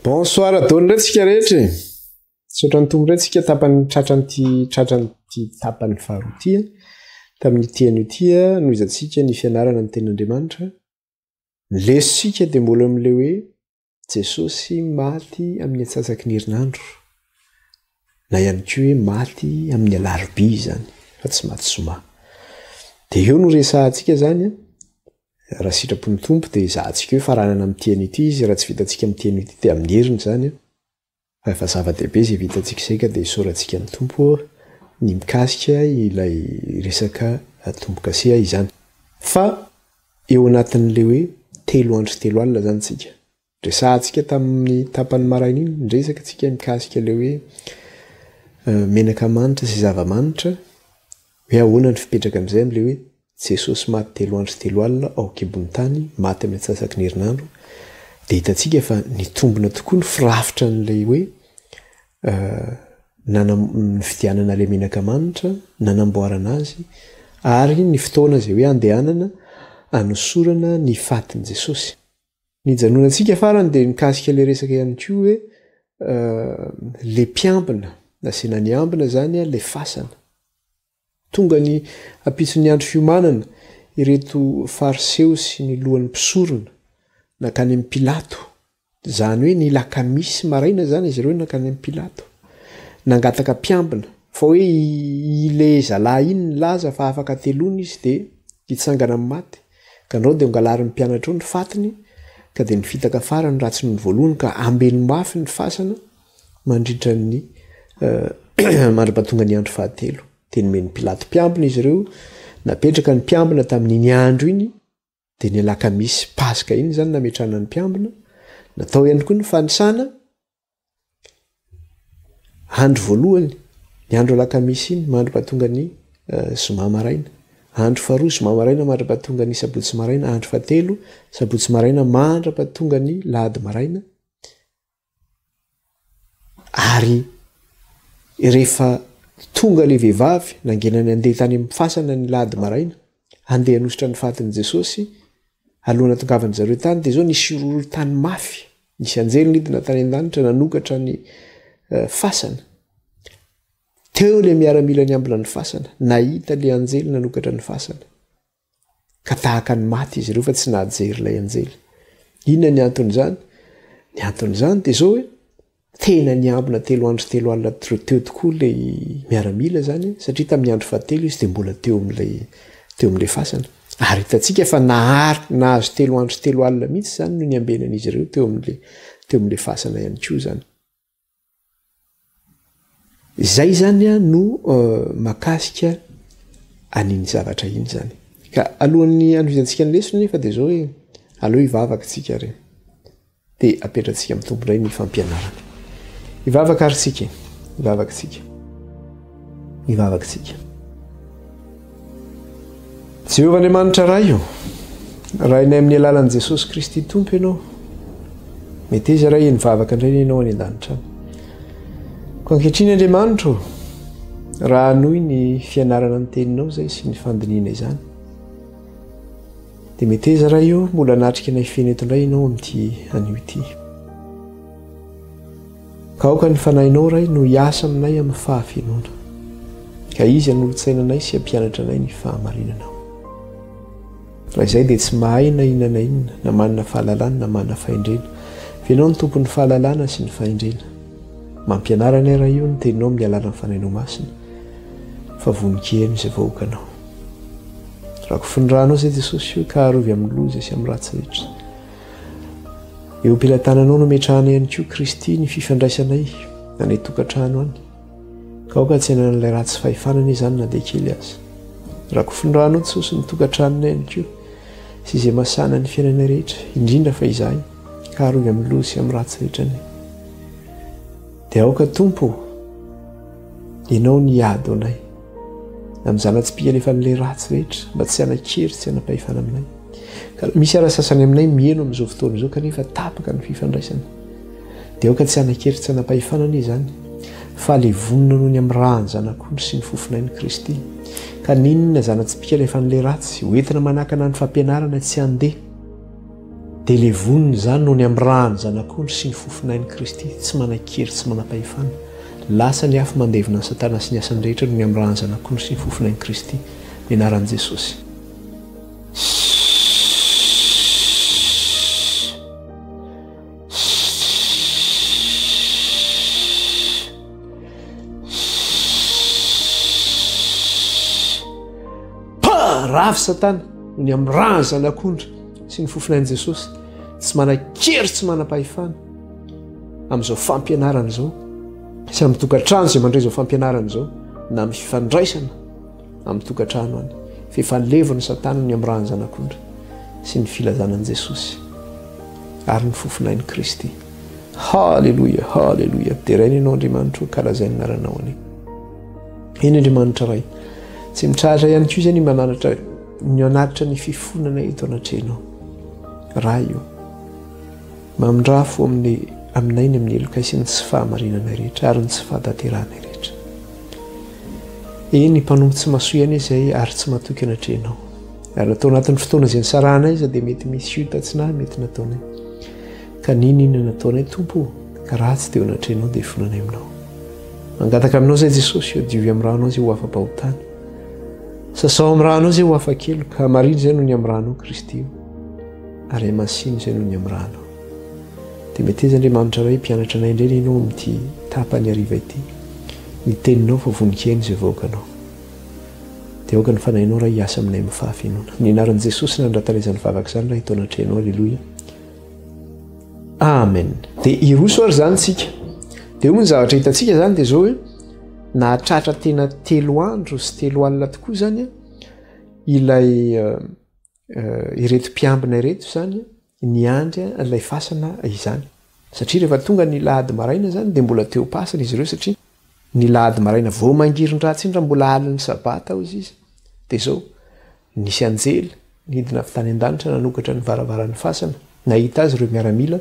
Bonsoir daholo indray tsika rehetra e. Misaotra ny Tompo indray tsika tapany tratran'ity tratran'ity tapany faharoa ity. Tamin'ity anio ity nohizantsika ny fianarana ny tenin'Andriamanitra. Ny lesontsika dia mbola amin'ilay hoe Jesosy maty amin'ny antsasaky ny herinandro na ihany koa hoe maty amin'ny alarobia izany fa tsy maty zoma. Dia eo no resahantsika izany an. Raha sitrapon'ny Tompo dia ezahantsika hoe faranana amin'ity anio ity izy, raha tsy vitantsika amin'ity anio ity dia amin'ny heriny izany an. Fa efa zava-dehibe izay vitantsika izay ka dia isaorantsika ny Tompo ny mikasika ilay resaka tombo-kase izany. Fa eo anatin'ilay hoe telo andro sy telo alina izany tsika. Resahantsika tamin'ny tapany maraina iny, niresaka tsika mikasika ilay hoe menaka manitra sy zava-manitra, hoe ahoana ny fipetraka amin'izay amin'ilay hoe Jesosy maty telo andro sy telo alina ao an-kibon'ny tany, maty amin'ny antsasaky ny herinandro, dia hitantsika fa nitombina tokoa ny firafitra an'ilay hoe nividianana ilay menaka manitra, nanamboarana azy, ary ny fotoana izay hoe andehanana hanosorana ny fatin'i Jesosy. Ny hijanonantsika farany dia mikasika ilay resaka ihany koa hoe le mpiambina, nasiana niambina izany ilay fasana. Tonga ny ampitson'ny andro fiomanana ireto Fariseo sy ny lohan'ny mpisorona nankany amin'i Pilato. Izany hoe ny lakamisy maraina izany izy ireo nankany amin'i Pilato. Nangataka mpiambina. Fa hoe ilay zalahy iny nilaza fa afaka hateloana izy dia hitsangana amin'ny maty. Ka andrao dia hongalarin'ny mpianatra eo ny fatiny ka dia ny fitaka farany ratsy noho ny voalohany ka ambeno mafy ny fasana mandritra ny mandra-pahatonga ny andro fahatelo. Dia nomen'i Pilato mpiambina izy ireo, napetraka ny mpiambina tamin'iny andro iny, dia ny alakamisy Paska iny izany nametrahana ny mpiambina, natao ihany koa ny fanisana, andro voalohany, ny andro alakamisy iny mandra-pahatonga ny eh, zoma maraina. Andro faharoa zoma maraina mandra-pahatonga ny sabotsy maraina, andro fahatelo sabotsy maraina mandra-pahatonga ny lahady maraina, Ary rehefa tonga ilay vehivavy, nangenany handeha tany amin'ny fasana ny lahady maraina, handeha hanositra ny fatin'i Jesosy, alohan'ny hatongavan-dry zareo tany, dia izao nisy horohorontany mafy, nisy anjely nidina tany an-danitra nanokatra ny eh, fasana. Teo ilay miaramila niambina ny fasana, nahita ilay anjely nanokatra ny fasana. Ka tahaka ny maty izy ireo fa tsy nahajery ilay anjely. Inona ny anton'izany? Ny anton'izany dia izao hoe tena niambina telo andro sy telo alina teo tokoa ilay miaramila izany satria tamin'ny andro fahatelo izy dia mbola teo amin'ilay teo amin'ilay fasana. Ary hitantsika fa nahary nahazo telo andro sy telo alina mihitsy izany no niambenan'izy ireo teo amin'ilay teo amin'ilay fasana ihany koa izany. Izay izany no makasika an'iny zavatra iny izany. Ka alohan'ny hanohizantsika ny lesona nefa dia izao hoe aleo hivavaka tsika ary dia apetratsika amin'ny Tompo indray ny fampianarana. Hivavaka ary tsika e. Hivavaka tsika. Hivavaka tsika. Jehovah Andriamanitra Ray ô, Rainay amin'ny alalan'i Jesosy Kristy Tompo Ianao. Meteza Ray nivavaka indray Ianao any an-danitra any. Koa ankehitriny Andriamanitra ô, raha hanohy ny fianarana ny teninao izay sy ny fandinihana izany, dia meteza Ray ô, mbola hanatrika anay feno eto indray Ianao amin'ity anio ity. Ka aoka ny Fanahinao, Ray, no hiasa aminay amin'ny fahafenoana, ka Izy hanolo-tsaina anay sy hampianatra anay ny fahamarinanao. Raha izay dia tsy mahay na inona na inona, na manana fahalalana na manana fahendrena, fa Ianao no Tompon'ny fahalalana sy ny fahendrena. Mampianara anay, Ray o, ny Teninao amin'ny alalan'ny Fanahinao Masina, fa vonon-kiheno izay vahoakanao. Rakofy ny rànao izay Jesosy o, ka arovy amin'ny loza sy amin'ny ratsy rehetra. Eo am-pelatananao no ametrahanay ihany koa Kristy ny fifandraisanay any an-tokantrano any. Ka aoka tsy hananan'ilay ratsy fahefana anie izany na dia kely aza. Rakofy ny ranao Jesosy ny tokantranonay ihany koa sy izay masahana ny fiainanay rehetra, indrindra fa izahay, ka arovy amin'ny loza sy amin'ny ratsy rehetra anie. Dia aoka Tompo ô, Ianao ny hiady ho anay amin'ny zana-tsipìka alefan'ilay ratsy rehetra mba tsy hanan-kery tsy hanam-pahefana aminay. Ka raha misy ara sasany aminay miheno amin'izao fotoana izao kanefa tapaka ny fifandraisana, dia aoka tsy hanan-kery tsy hanam-pahefana anie izany, fa levonina noho ny amin'ny ràn'ny Zanak'ondry sy ny fofonain'i Kristy. Ka n'inona zana-tsipìka alefan'ilay ratsy, ho entina manakana ny fampianarana tsy handeha. Dia levonina izany noho ny amin'ny ràn'ny Zanak'ondry sy ny fofonain'i Kristy, tsy manan-kery tsy manam-pahefana. Lasa ny afo mandevona an'i Satana sy ny asany rehetra noho ny amin'ny ràn'ny Zanak'ondry sy ny fofonain'i Kristy. Ny anaran'i Jesosy. Pa! Ravo Satana noho ny amin'ny ràn'ny Zanak'ondry sy ny fofonain'i Jesosy, tsy manan-kery tsy manam-pahefana amin'izao fampianarana izao sy amin'ny tokantrano izay mandray izao fampianarana izao na amin'ny fifandraisana amin'ny tokantrano any fa efa levon'i Satana ny amin'ny ràn'ny Zanak'ondry sy ny filazana an'i Jesosy ary ny fofonain'i Kristy. Haleloia, haleloia. Deraina ianao Andriamanitra o, ka lazain'ny anaranao anie. Eny Andriamanitra Ray, tsy mitrahatra ihany koa izay ny mananatra ny anatitra ny fifonana eto anatrehanao. Ray o, mamindrafo amin'ny aminay ny amin'ny helokay sy ny tsy fahamarinanay rehetra ary ny tsy fahatanterahanay rehetra. Eny, mpanompo tsy masoa ihany izay ary tsy matoky anatrehanao. Ary atao anatin'ny fotoana izay nisarahanay iza dia mety misy ota tsy nahy mety nataonay. Ka n'inon'inona nataonay Tompo o, ka ratsy teo anatrehanao dia ifonanay aminao. Mangataka aminao izay Jesosy o, diovy amin'ny ranao izay ho afa-pahotana. Sasao amin'ny ranao izay ho afa-keloka, hamarino izay noho ny amin'ny ranao Kristy o, ary hamasino izay noho ny amin'ny ranao. Dia meteza Andriamanitra Ray mpianatra anay indray ianao amin'ity tapany hariva ity, ny teninao fa vonon-kihaino izay vahoakanao. Dia aoka ny Fanahinao Ray hiasa aminay amin'ny fahafenoana. Ny anaran'i Jesosy nandratanay izany vavaka izany Ray eto anatrehanao. Aleloia. Amen. Dia hiroso ary izany tsika. Dia hoy ny zavatra hitantsika izany dia izao hoe nahatratra tena telo andro sy telo alina tokoa izany ilay eh, eh, ireto mpiambina ireto izany niandry ilay fasana izany. Satria rehefa tonga ny lahady maraina izany dia mbola teo am-pasana izy ireo satria ny lahady maraina vao mangirin-dratsy iny raha mbola alin'ny sabata hozy izy dia izao nisy anjely nidina avy tany an-danitra nanokatra ny varavaran'ny fasana, nahita azy ireo miaramila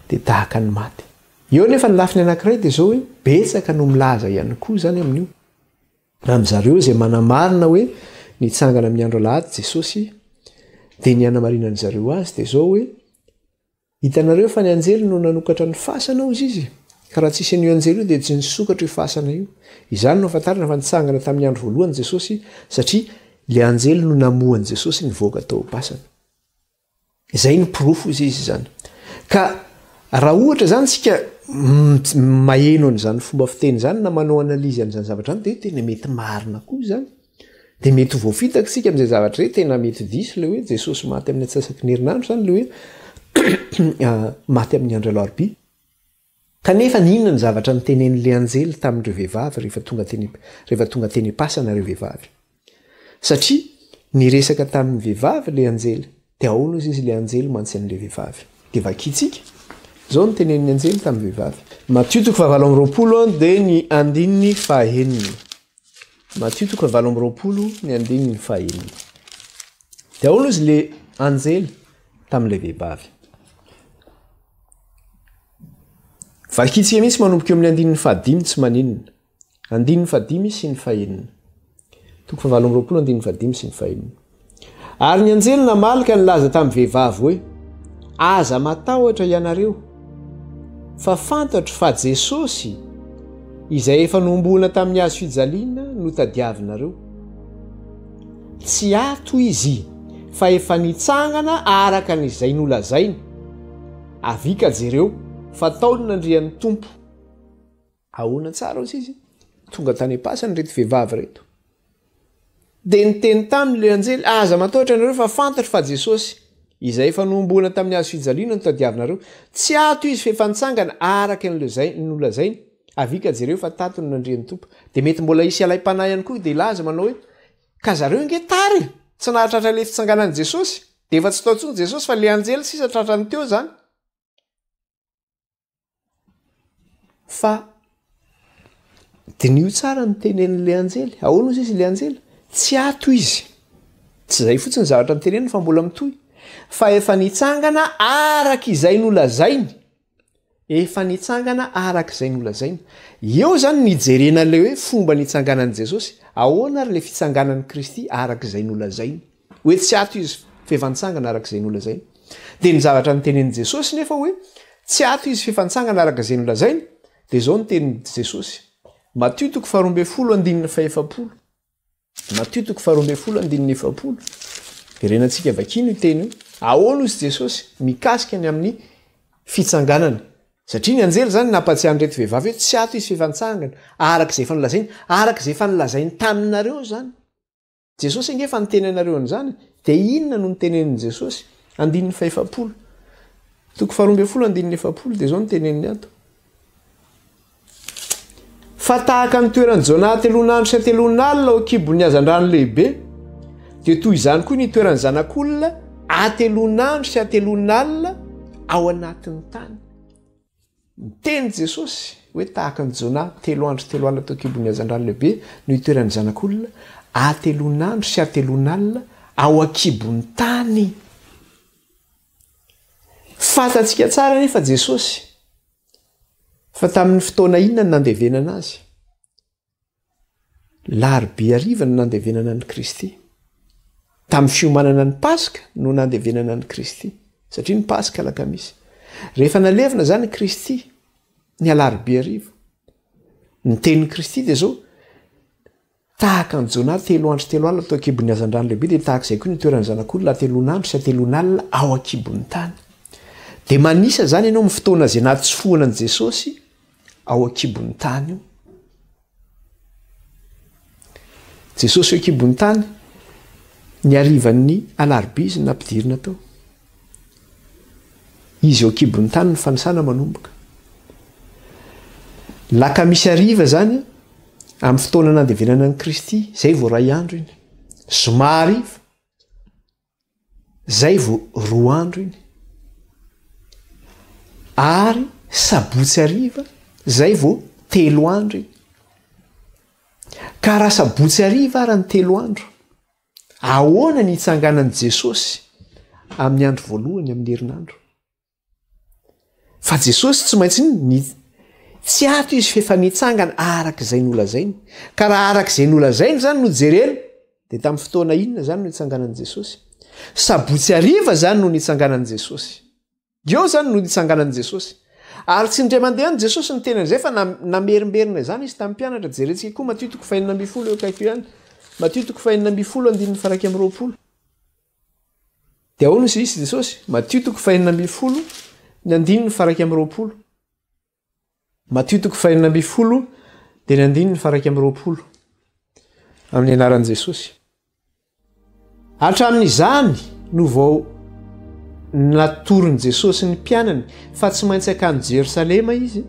dia tahaka ny maty. Eo anefa ny lafiny anankiray dia izao hoe betsaka no milaza ihany koa izany amin'io. Amin zareo izay manamarina hoe nitsangana amin'ny andro alahady Jesosy dia ny hanamarinan'ny zareo azy dia izao hoe hitanareo fa ny anjely no nanokatra ny fasana hozy izy ka raha tsisy an'io anjely io dia tsy nisokatra io fasana io. Izany no ahafantarana fa nitsangana tamin'ny andro voalohany Jesosy satria ilay anjely no namoha an'i Jesosy nivoaka tao am-pasana. Izay no porofo izy izy izany. Ka raha ohatra izany isika maheno an'izany fomba fiteny izany na manao analyse an'izany zavatra izany dia tena mety marina koa izany. Dia mety ho voafitaka isika amin'izay zavatra izay, tena mety diso ilay hoe Jesosy maty amin'ny antsasaky ny herinandro izany ilay hoe maty amin'ny andro alarobia. Kanefa inona ny zavatra notenenin'ilay anjely tamin'ireo vehivavy rehefa tonga teny rehefa tonga teny am-pasana ireo vehivavy? Satria niresaka tamin'ny vehivavy ilay anjely, dia ahoana hozy izy ilay anjely mantsy an'ilay vehivavy? Dia vakintsika. Izao no tenenin'ny anjely tamin'ny vehivavy. Matio toko fahavalo amby 20 dia ny andininy fahenina. Matio toko fahavalo amby 20 ny andininy fahenina. Dia ahoana hozy ilay anjely tamin'ilay vehivavy? Vakintsika mihitsy manomboka eo amin'ny andininy fahadimy tsy maninona. Andininy fahadimy sy ny fahenina. Toko fahavalo amby 20 andininy fahadimy sy ny fahenina. Ary ny anjely namaly ka nilaza tamin'ny vehivavy hoe, Aza matahotra ianareo, fa fantatro fa Jesosy, izay efa nohomboana tamin'ny hazo fijaliana, no tadiavinareo. Tsy ato izy, fa efa nitsangana araka ny izay nolazainy. Avia ka jereo, fa tao ny nandrian'ny Tompo. Ahoana tsara hozy izy? Tonga tany am-pasana ireto vehivavy ireto. Dia niteny taminy ilay anjely, Aza matahotra ianareo fa fantatro fa Jesosy, izay efa nohomboana tamin'ny hazo fijaliana no tadiavinareo. Tsy ato izy fa efa nitsangana araka ny nolazainy. Avia ka jereo fa tato ny nandrian'ny Tompo. Dia mety mbola hisy alaim-panahy ihany koa dia hilaza manao hoe, Ka zareo ange tara e! Tsy nahatratra ilay fitsanganan'i Jesosy. Dia efa tsy tao intsony Jesosy fa ilay anjely sisa tratrany teo izany. Fa diniho tsara ny tenenin'ilay anjely. Ahoana ozy izy ilay anjely? Tsy ato izy. Tsy izay fotsiny ny zavatra noteneniny fa mbola mitohy. Fa efa nitsangana araka izay nolazainy. Efa nitsangana araka izay nolazainy. Eo izany ny hijerena ilay hoe fomba nitsanganan'i Jesosy. Ahoana ary ilay fitsanganan'i Kristy araka izay nolazainy? Hoe tsy ato izy fa efa nitsangana araka izay nolazainy. Dia ny zavatra notenenin'i Jesosy nefa hoe tsy ato izy f'efa nitsangana araka izay nolazainy, dia izao no tenin'i Jesosy. Matio toko faharoambinifolo andininy fahefapolo. Matio toko faharoambinifolo andininy 40. Verenantsika vakiana io teny io. Ahoana hozy Jesosy mikasika ny amin'ny fitsanganany? Satria ny anjely izany nampatsiahy an'ireto vehivavy hoe tsy ato izy f'efa nitsangana, araka izay efa nolazainy, araka izay efa nolazainy taminareo izany. Jesosy ange efa niteny anareo an'izany, dia inona no notenenin'i Jesosy? Andininy fahefapolo. Toko faharoambinifolo andininy 40 dia izao no teneniny ato. Fa tahaka ny toeran'i Jonah hatelon'andro sy hatelon'alina ao an-kibon'ny hazandrano lehibe, dia toy izany koa ny toeran'ny Zanak'olona hatelon'andro sy hatelon'alina ao anatin'ny tany. Niteny Jesosy hoe tahaka an'i Jonah 3 andro 3 alina tao an-kibon'ny hazandrano lehibe no hitoeran'ny Zanak'olona hatelon'andro sy hatelon'alina ao an-kibon'ny tany. Fantatsika tsara anefa Jesosy Fa tamin'ny fotoana inona no nandevenana azy? Larobia hariva no nandevenana an'i Kristy. Tamin'ny fiomanana ny Paska no nandevenana an'i Kristy, satria ny Paska alakamisy. Rehefa nalevina izany i Kristy ny alarobia hariva, ny tenin'i Kristy dia izao, Tahaka an'i Jonah 3 andro 3 alina tao an-kibon'ny hazandrano lehibe, dia tahaka izay koa ny toeran'ny Zanak'olona hatelon'andro sy hatelon'alina ao an-kibon'ny tany. Dia manisa izany ianao amin'ny fotoana izay nahatsofohana an'i Jesosy ao an-kibon'ny tany io. Jesosy eo an-kibon'ny tany, ny harivan'ny alarobia izy no nampidirina tao. Izy eo an-kibon'ny tany ny fanisana manomboka. Lakamisy hariva izany amin'ny fotoana nandevenana an'i Kristy, izay vao iray andro iny. Zoma hariva, izay vao roa andro iny. Ary sabotsy hariva, izay vao telo andro iny. Ka raha sabotsy hariva ara ny telo andro, Ahoana ny hitsanganan'i Jesosy amin'ny andro voalohany amin'ny herinandro? Fa Jesosy tsy maintsy ny tsy ato izy f'efa nitsangana araka izay nolazainy. Ka raha araka izay nolazainy izany no jerena, dia tamin'ny fotoana inona izany no nitsanganan'i Jesosy? Sabotsy hariva izany no nitsanganan'i Jesosy. Eo izany no nitsanganan'i Jesosy. Ary tsy indray mandeha ihany Jesosy niteny an'izay fa namerimberina izany izy tamin'ny mpianatra. Jerentsika koa Matio toko fahenina ambin'ny folo eo akaiky eo ihany. Matio toko fahenina ambin'ny folo andininy faharaika amby 20. Dia ahoana izy izy Jesosy? Matio toko fahenina ambin'ny folo ny andininy faharaika amby 20. Matio toko fahenina ambin'ny folo dia ny andininy faharaika amby 20. Amin'ny anaran'i Jesosy. Hatramin'izany no vao natoron'i Jesosy ny mpianany fa tsy maintsy hankany Jerosalema izy,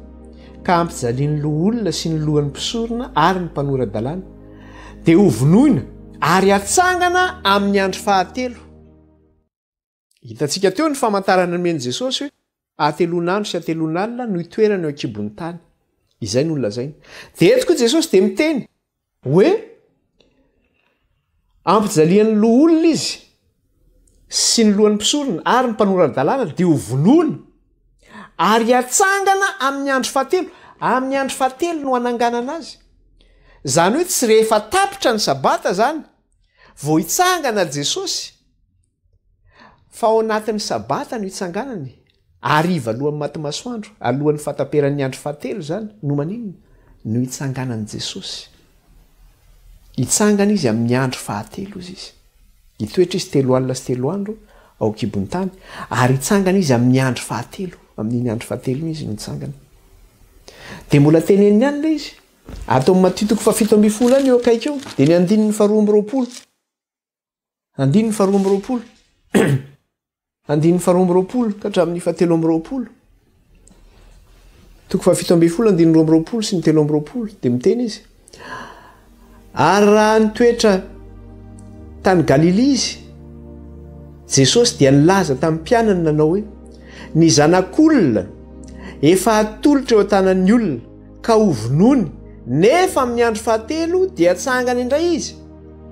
ka hampijalian'ny loholona sy ny lohan'ny mpisorona ary ny mpanora-dalàna, dia hovonoina ary hatsangana amin'ny andro fahatelo. Hitantsika teo ny famantarana nomen'i Jesosy hoe hatelon'andro sy hatelon'alina no hitoerany eo an-kibon'ny tany. Izay no nolazainy. Dia eto koa Jesosy dia miteny hoe ampijalian'ny loholona izy sy ny lohan'ny mpisorona ary ny mpanora-dalàna dia ho vonoina ary hatsangana amin'ny andro fahatelo. Amin'ny andro fahatelo no hananganana azy. Izany hoe tsy rehefa tapitra ny sabata izany vao hitsangana Jesosy Fa ao anatin'ny Sabata no itsanganany, hariva alohan'ny maty masoandro, alohan'ny fahataperan'ny andro fahatelo izany, no maninona? No itsanganan'i Jesosy. Hitsangana Izy amin'ny andro fahatelo, hozy Izy. Hitoetra Izy telo alina sy telo andro ao an-kibon'ny tany, ary hitsangana Izy amin'ny andro fahatelo. Amin'iny andro fahatelo iny Izy no hitsangana. Dia mbola teneniny ihany ilay izy. Ato amin'ny Matio toko fahafito ambin'ny folo ihany eo akaiky eo, dia ny andininy faharoa amby 20. Andininy faharoa amby 20. Andininy faharoa amby 20 ka hatramin'ny fahatelo amby 20. Toko fahafito ambin'ny folo, andininy 22 sy ny 23 dia miteny izy. Ary raha nitoetra tany Galilia izy, Jesosy dia nilaza tamin'ny mpianany nanao hoe, Ny zanak'olona efa atolotra eo an-tanan'ny olona ka hovonoiny, nefa amin'ny andro fahatelo dia hatsangana indray izy.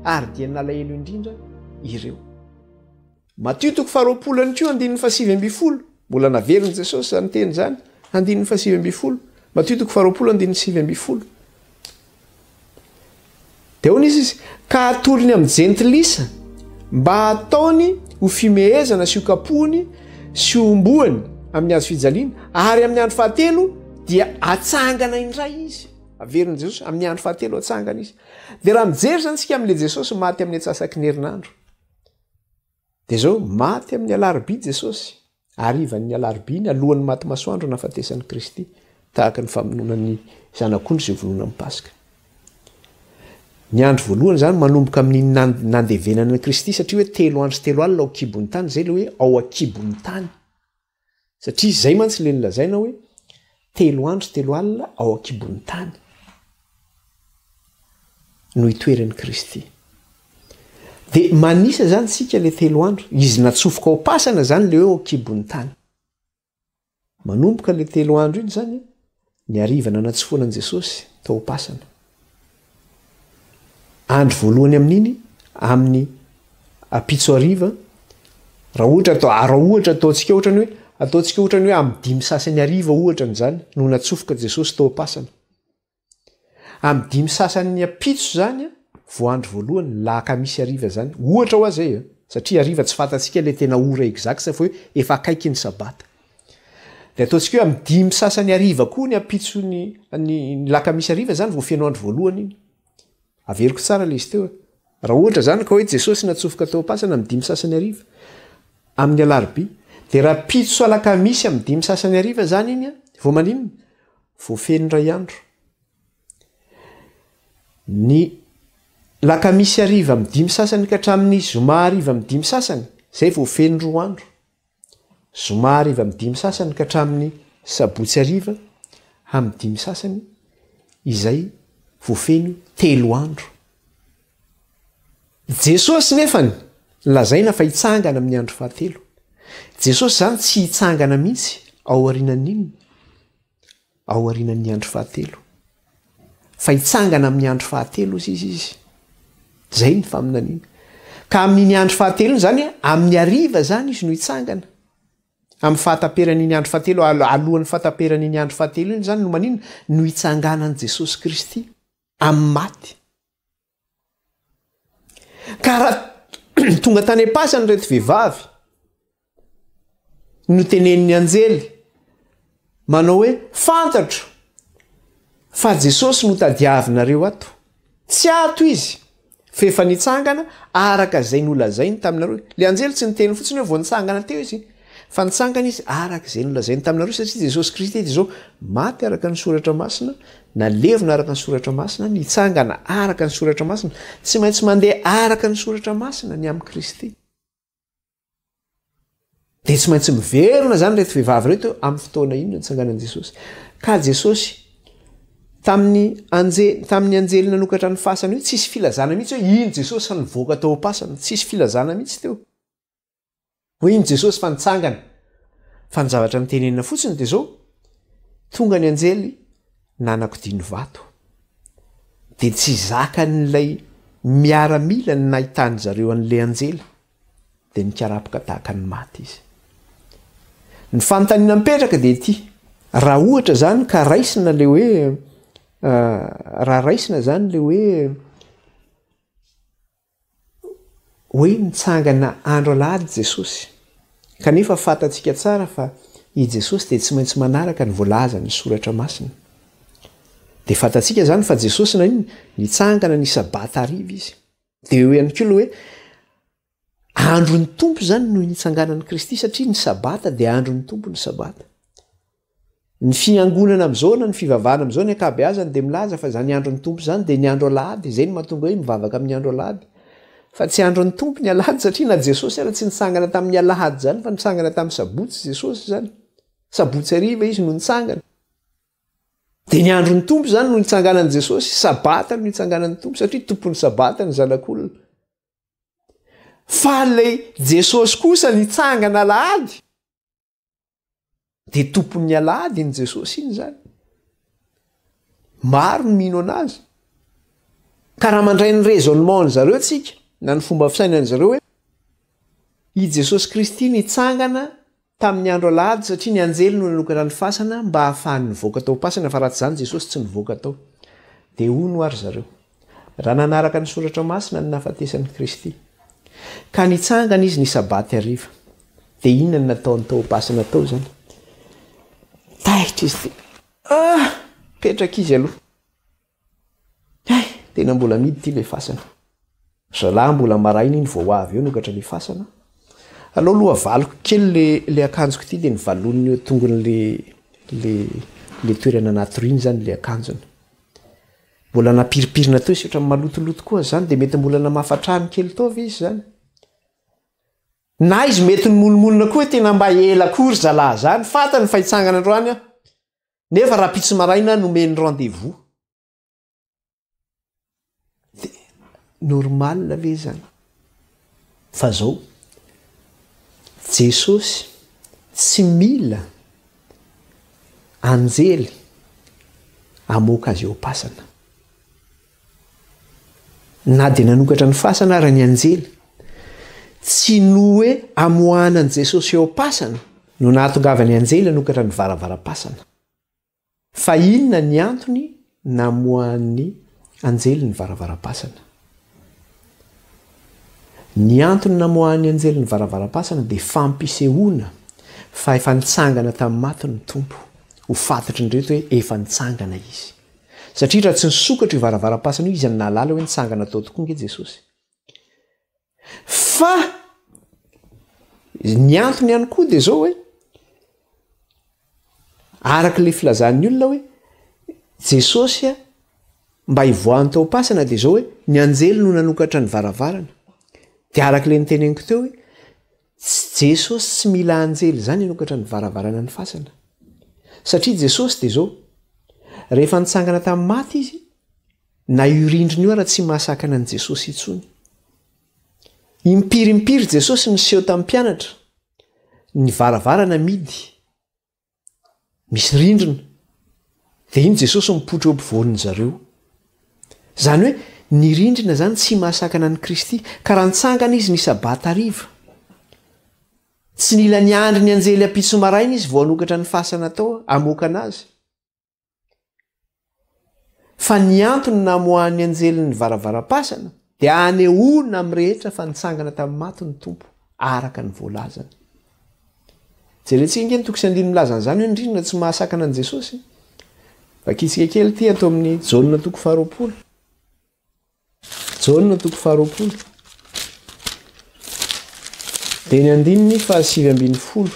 Ary dia nalahelo indrindra ireo. Matio toko faharoapolo ihany koa andininy fahasivy ambin'ny folo. Mbola naverin'i Jesosy izany teny izany. Andininy fahasivy ambin'ny folo. Matio toko faharoapolo andininy 19. Dia hoy izy, ka atolony amin'ny jentilisa mba hataony ho fimehezana sy ho kapohiny sy ho homboany amin'ny hazo fijaliana, ary amin'ny andro fahatelo dia atsangana indray izy. Averin'i Jesosy, amin'ny andro fahatelo atsangana izy. Dia raha mijery izany isika amin'ilay Jesosy maty amin'ny antsasaky ny herinandro, dia izao, maty amin'ny alarobia Jesosy, harivan'ny alarobia iny, alohan'ny maty masoandro nahafatesan'i Kristy, tahaka ny famonoana ny zanak'ondry izay vonoina amin'ny Paska. Ny andro voalohany izany manomboka amin'iny nandevenana an'i Kristy, satria hoe telo andro sy telo alina ao an-kibon'ny tany, izay ilay hoe ao an-kibon'ny tany. Satria izay mantsy ilay nolazaina hoe telo andro sy telo alina ao an-kibon'ny tany no itoeran'i Kristy. Dia manisa izany isika ilay telo andro, izy natsofoka ao am-pasana izany ilay hoe ao an-kibon'ny tany. Manomboka ilay telo andro iny izany, ny hariva nanatsofoana an'i Jesosy tao am-pasana. Andro voalohany amin'iny, amin'ny ampitso hariva, raha ohatra atao, raha ohatra ataontsika ohatra ny hoe, ataontsika ohatra ny hoe amin'ny dimy sasany hariva ohatra an'izany no natsofoka Jesosy tao am-pasana. Amin'ny dimy sasany ampitso izany vao andro voalohany, lakamisy hariva izany. Ohatra hoa izay e, satria hariva tsy fantatsika ilay tena ora exact fa hoe efa akaiky ny sabata. Dia ataontsika hoe amin'ny dimy sasany hariva koa ny ampitso ny ny lakamisy hariva izany vao feno andro voalohany iny. Averiko tsara ilay izy teo e. Raha ohatra izany ka hoe Jesosy natsofoka tao am-pasana amin'ny dimy sasany hariva, amin'ny alarobia, dia rahampitso alakamisy amin'ny dimy sasany hariva izany iny an, vao maninona? Vao feno iray andro. Ny lakamisy hariva amin'ny dimy sasany ka hatramin'ny zoma hariva amin'ny dimy sasany, izay vao feno roa andro. Zoma hariva amin'ny dimy sasany ka hatramin'ny sabotsy hariva amin'ny dimy sasany izay voafeno telo andro. Jesosy nefany lazaina fa hitsangana amin'ny andro fahatelo. Jesosy izany tsy hitsangana mihitsy ao aorianan'inona? Aorianan'ny andro fahatelo. Fa hitsangana amin'ny andro fahatelo hozy izy izy. Izay ny faminaniana. Ka amin'iny andro fahatelo iny izany, amin'ny hariva izany izy no hitsangana. Amin'ny fahataperan'iny andro fahatelo, alohan'ny fahataperan'iny andro fahatelo iny izany no maninona? No hitsanganan'i Jesosy Kristy amin'ny maty. Ka raha tonga tany am-pasana ireto vehivavy, notenenin'ny anjely manao hoe fantatro fa Jesosy no tadiavinareo ato. Tsy ato izy fa efa nitsangana araka izay nolazainy taminareo. Le anjely tsy niteny fotsiny hoe vao nitsangana teo izy fa nitsangana izy araka izay nolazainy taminareo satria Jesosy Kristy dia izao maty araka ny soratra masina, nalevina araka ny soratra masina, nitsangana araka ny soratra masina. Tsy maintsy mandeha araka ny soratra masina ny amin'i Kristy. Dia tsy maintsy miverina izany ireto vehivavy ireto amin'ny fotoana inona nitsanganan'i Jesosy. Ka Jesosy tamin'ny anje tamin'ny anjely nanokatra ny fasana io tsisy filazana mihitsy hoe iny Jesosy fa nivoaka tao am-pasana, tsisy filazana mihitsy teo. Hoe iny Jesosy fa nitsangana. Fa ny zavatra nitenenina fotsiny dia izao, tonga ny anjely nanakodia ny vato. Dia tsy zakan'ilay miaramila ny nahitany zareo an'ilay anjely. dia nikarapoka tahaka ny maty izy. Ny fanontaniana mipetraka dia ity, raha ohatra izany ka raisina le hoe raha raisina izany le hoe hoe nitsangana andro alahady Jesosy, kanefa fantatsika tsara fa i Jesosy dia tsy maintsy manaraka ny voalazan'ny soratra masina. Dia fantatsika izany fa Jesosy na inona, nitsangana ny sabata hariva izy. Dia eo ihany koa ilay hoe andron'ny Tompo izany no nitsanganan'i Kristy satria ny sabata dia andron'ny Tompo ny sabata. Ny fiangonana amin'izao na ny fivavahana amin'izao ny ankabeazany dia milaza fa izany andron'ny Tompo izany dia ny andro alahady, izay no mahatonga hoe mivavaka amin'ny andro alahady. Fa tsy andron'ny Tompo ny alahady satria na Jesosy ara tsy nitsangana tamin'ny alahady izany fa nitsangana tamin'ny sabotsy Jesosy izany. Sabotsy hariva izy no nitsangana. Dia ny andron'ny Tompo izany no nitsanganan'i Jesosy, Sabata no nitsanganan'ny Tompo satria tompon'ny Sabata ny Zanak'olona. Fa ilay Jesosy kosa nitsangana alahady, dia tompon'ny alahady iny Jesosy iny izany. Maro ny mino anazy. Ka raha mandray ny raisonnement ny zareo tsika, na ny fomba fisainan'ny zareo hoe, i Jesosy Kristy nitsangana Tamin'ny andro alahady satria ny anjely no nanokatra ny fasana mba hahafahany nivoaka tao am-pasana fa raha tsy izany Jesosy tsy nivoaka tao. Dia hono hoa ry zareo, raha nanaraka ny soratra masina ny nahafatesan'i Kristy. Ka nitsangana izy ny sabaty hariva. Dia inona no nataony tao am-pasana tao izany? Taitra izy dia ah! Mipetraka izy aloha. Hay! Tena mbola mihidy ity ilay fasana. Zalahy mbola maraina iny vao avy eo nokatra ilay fasana. Aleo aloha avaliko kely le le akanjoko ity dia nivaloniny eo tongon'le le le toerana natoriany izany ilay akanjony. Mbola nampirimpirina teo sy ohatran'ny malotoloto koa izany dia mety mbola namafa trano kely tao ve izy izany? Na izy mety nimonomonona koa hoe tena mba ela koa ry zalahy izany, fantany fa hitsangana androany aho. Nefa rahampitso maraina nomeny rendez-vous. De normal ve zany? Fa zao, Jesosy tsy mila anjely hamoaka azy eo am-pasana. Na dia nanokatra ny fasana ara ny anjely, tsy noho hoe amoahana an'i Jesosy eo am-pasana no nahatongavan'ny anjely hanokatra ny varavaram-pasana. Fa inona ny antony namoahan'ny anjely ny varavaram-pasana? Ny antony namoahan'ny anjely ny varavaram-pasana dia fampisehoana fa efa nitsangana tamin'ny maty ny Tompo. Ho fantatry ny rehetra hoe efa nitsangana Izy. Satria raha tsy nisokatra io varavaram-pasana io, iza no nahalala hoe nitsangana tao tokoa ange Jesosy? Fa ny antony ihany koa dia izao hoe, araka ilay filazan'ny olona hoe Jesosy a, mba hivoahany tao am-pasana dia izao hoe ny anjely no nanokatra ny varavarana. Dia araka ilay niteneniko teo hoe Jesosy tsy mila anjely izany hanokatra ny varavarana ny fasana. Satria Jesosy dia izao, rehefa nitsangana tamin'ny maty izy, na io rindrina io ara tsy mahasakana an'i Jesosy intsony. Impiry impiry Jesosy niseho tamin'ny mpianatra, ny varavarana midy, Misy rindrina. Dia iny Jesosy mipoitra eo ampovoan'ny zareo. Izany hoe ny rindrina izany tsy mahasakana an'i Kristy. Ka raha nitsangana izy ny sabata hariva, tsy nila niandry ny anjely ampitso maraina izy vao hanokatra ny fasana tao hamoaka anazy. Fa ny antony namoahan'ny anjely ny varavaram-pasana dia hanehoana amin'ny rehetra fa nitsangana tamin'ny maty ny Tompo, araka ny voalazany. Jerentsika ange ny toko sy andininy milaza an'izany hoe ny rindrina tsy mahasakana an'i Jesosy. Vakintsika kely ity ato amin'ny Jaona toko faharoapolo. Jaona toko faharoapolo. Dia ny andininy fahasivy ambin'ny folo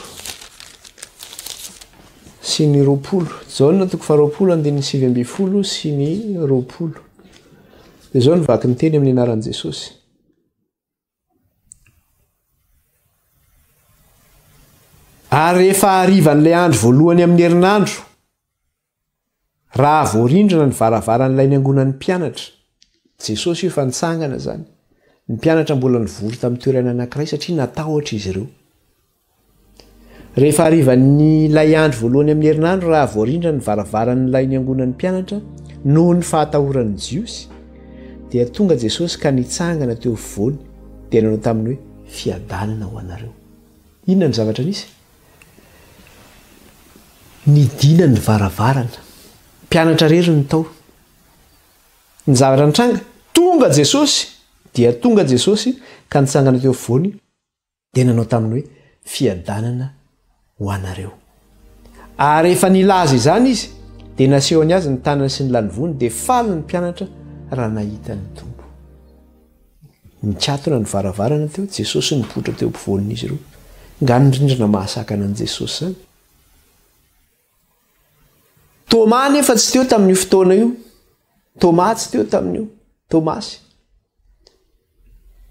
sy ny 20. Jaona toko faharoapolo andininy 19 sy ny 20. Dia izao ny vaky ny teny amin'ny anaran'i Jesosy. Ary rehefa harivan'ilay andro voalohany amin'ny herinandro, Raha voarindrina ny varavaran'ilay niangonan'ny mpianatra, Jesosy io efa nitsangana izany, ny mpianatra mbola nivory tamin'ny toerana anankiray satria natahotra izy ireo. Rehefa harivan'ilay andro voalohany amin'ny herinandro raha voarindra ny varavaran'ilay niangonan'ny mpianatra noho ny fahatahoran'ny Jiosy, dia tonga Jesosy ka nitsangana teo afovoany dia nanao taminy hoe, Fiadanana ho anareo. Inona ny zavatra nisy? Nidina ny varavarana. Mpianatra irery no tao. Ny zavatra nitranga, tonga Jesosy, dia tonga Jesosy ka nitsangana teo afovoany dia nanao taminy hoe, Fiadanana ho anareo. Ary rehefa nilaza izany izy, dia nasehony azy ny tanany sy ny lanivoany, dia faly ny mpianatra raha nahita ny Tompo. Nikatona ny varavarana teo, Jesosy nipoitra teo ampovoan'izy ireo. Nga ny rindrina mahasakana an'i Jesosy izany? Toma anefa tsy teo tamin'io fotoana io. Toma tsy teo tamin'io. Tomasy.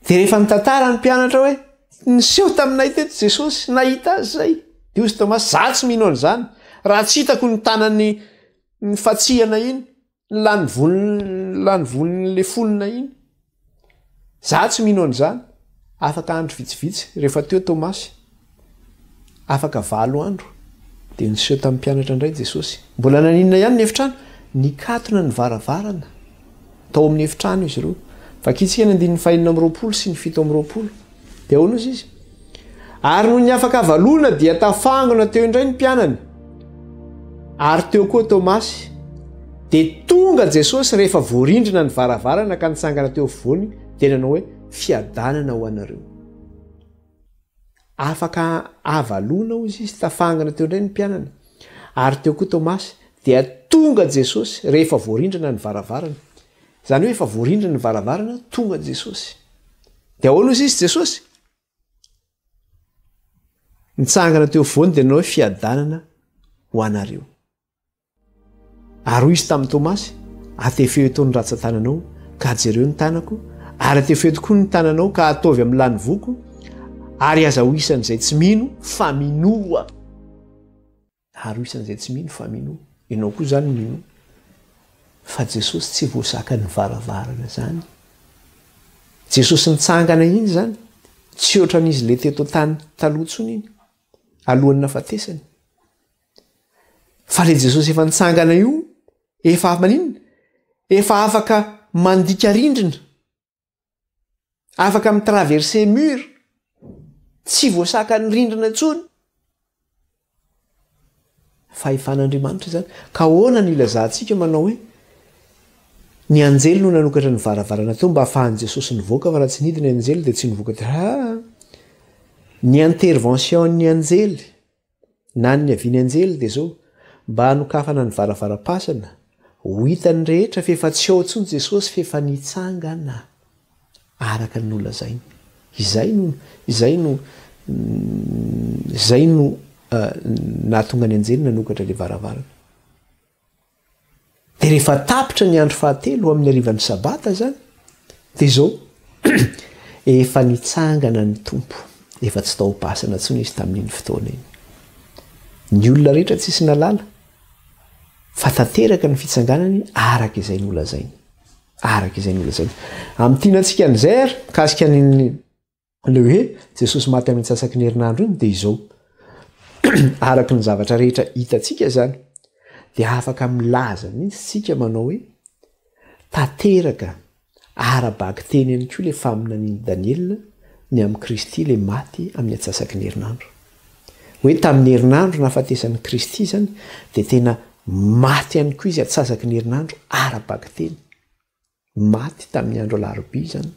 Dia rehefa nitantara ny mpianatra hoe niseho taminay teto Jesosy, nahita azy izay. Dia hoy Tomasy, za tsy mino an'izany. Raha tsy hitako ny tanany ny fatsihana iny. Ny lany volony lany volony le fonona iny. Za tsy mino an'izany. Afaka andro vitsivitsy rehefa teo Tomasy. Afaka valo andro dia niseho tamin'ny mpianatra indray Jesosy. Mbola naninona ihany ny efitrano? Nikatona ny varavarana tao amin'ny efitrano izy ireo. Vakintsika ny andininy fahenina amby 20 sy ny 27. Dia ahoana ozy izy? Ary nony afaka havaloana dia tafangona teo indray ny mpianany, ary teo koa Tomasy. Dia tonga Jesosy rehefa voarindrina ny varavarana ka nitsangana teo afovoany, dia nanao hoe, Fiadanana ho anareo. Afaka avalona hozy izy, tafangana teo indray ny mpianany. Ary teo koa Tomasy, dia tonga Jesosy rehefa voarindrana ny varavarana. Izany hoe efa voarindrina ny varavarana, tonga Jesosy. Dia ahoana hozy izy Jesosy? Nitsangana teo afovoany dia nanao hoe fiadanana ho anareo. Ary hoy izy tamin'i Tomasy, Atefeo eto ny ratsan-tananao, ka jereo ny tanako, ary atefeo eto koa ny tananao, ka ataovy amin'ny lanivoako, ary aza ho isan'izay tsy mino, fa minoa. Ary ho isan'izay tsy mino, fa minoa. Ianao koa izany minoa. Fa Jesosy tsy voazakan'ny varavarana izany. Jesosy nitsangana iny izany, tsy ohatran'izy le teto an-tany taloha intsony iny, alohan'ny nahafatesany. Fa le Jesosy efa nitsangana io, efa maninona? Efa afaka mandika rindrina, afaka mi-traverser mur, tsy voasakan'ny rindrina intsony. Fahefan'Andriamanitra izany. Ka ahoana no ilazantsika manao hoe ny anjely no nanokatra ny varavarana teo mba hahafahan'i Jesosy nivoaka fa raha tsy nidina ny anjely dia tsy nivoaka teo. Ha! Ny intervention-n'ny anjely Na ny niavian'ny anjely dia izao, mba hanokafana ny varavaram-pasana, ho hitan'ny rehetra f'efa tsy ao intsony Jesosy f'efa nitsangana araka ny nolazainy. Izay no, izay no, izay no nahatonga ny anjely nanokatra ilay varavarana. Dia rehefa tapitra ny andro fahatelo amin'ny harivan'ny Sabata izany, dia izao, efa nitsangana ny Tompo, efa tsy tao am-pasana intsony Izy tamin'iny fotoana iny. Ny olona rehetra tsisy nalala fa tanteraka ny fitsanganany araka izay nolazainy. Araka izay nolazainy. Amintinantsika an'izay ary, mikasika ny Ilay hoe Jesosy maty amin'ny antsasaky ny herinandro iny dia izao, araka ny zavatra rehetra hitantsika izany, dia afaka milaza mihitsy isika manao hoe tanteraka ara-bakiteny ihany koa ilay faminanian'i Daniela ny amin'i Kristy ilay maty amin'ny antsasaky ny herinandro. Hoe tamin'ny herinandro nahafatesan'i Kristy izany dia tena maty ihany koa izy antsasaky ny herinandro ara-bakiteny. Maty tamin'ny andro alarobia izany.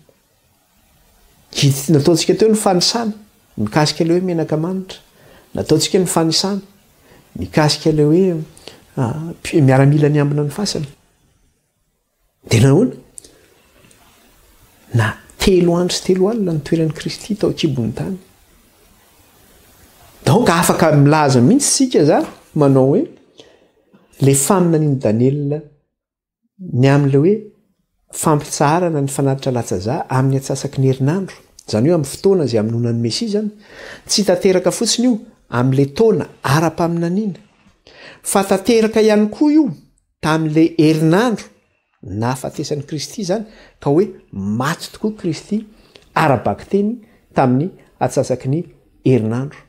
Hit nataontsika teo ny fanisana mikasika ilay hoe menaka manitra. Nataontsika ny fanisana mikasika ilay hoe ah, miaramila niambina ny fasana. Dia nahoana? Na telo andro sy telo alina ny toeran'i Kristy tao an-kibon'ny tany. Donc afaka milaza mihitsy isika zany manao hoe le faminanian'i Daniela Ny amin'ilay hoe fampitsaharana ny fanatitra latsa-dra amin'ny antsasaky ny herinandro, izany hoe amin'ny fotoana izay hamonoana ny Mesia izany, tsy tanteraka fotsiny io amin'ilay taona ara-paminaniana, fa tanteraka ihany koa io tamin'ilay herinandro nahafatesan'i Kristy izany, ka hoe maty tokoa Kristy ara-bakiteny tamin'ny antsasaky ny herinandro.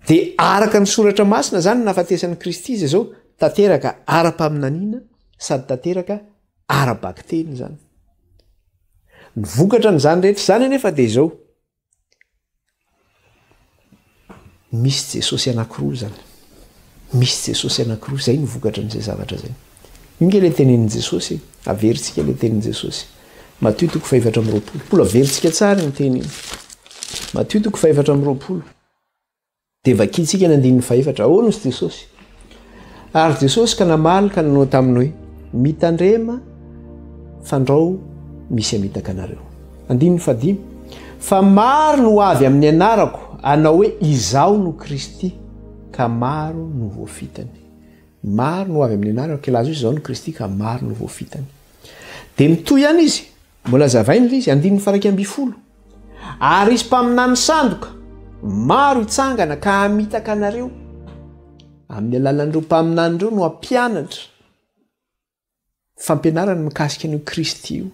Dia araka ny Soratra Masina izany ny nahafatesan'i Kristy izy izao, tanteraka ara-paminaniana sady tanteraka ara-bakiteny izany. Ny vokatra an'izany rehetra izany anefa dia izao, misy Jesosy anankiroa izany. Misy Jesosy anankiroa, izay no vokatra an'izay zavatra izay. Io nge ilay tenenin'i Jesosy e, averintsika ilay tenin'i Jesosy. Matio toko fahefatra amby roapolo. Mbola averintsika tsara iny teny iny. Matio toko fahefatra amby roapolo. Dia vakintsika ny andininy fahefatra. Ahoana hozy Jesosy? Ary Jesosy ka namaly ka nanao taminy hoe, Mitandrema fandrao misy hamitaka anareo. Andininy fahadimy. Fa maro no avy amin'ny anarako hanao hoe izaho no Kristy, ka maro no voafitany. Maro no avy amin'ny anarako hilaza hoe izaho no Kristy, ka maro no voafitany. Dia mitohy ihany izy, mbola hazavainy ilay izy, andininy faha 11. Ary hisy mpaminany sandoka maro hitsangana ka hamitaka anareo. Amin'ny alalan'ireo mpaminany ireo no hampianatra fampianarana mikasika an'io Kristy io,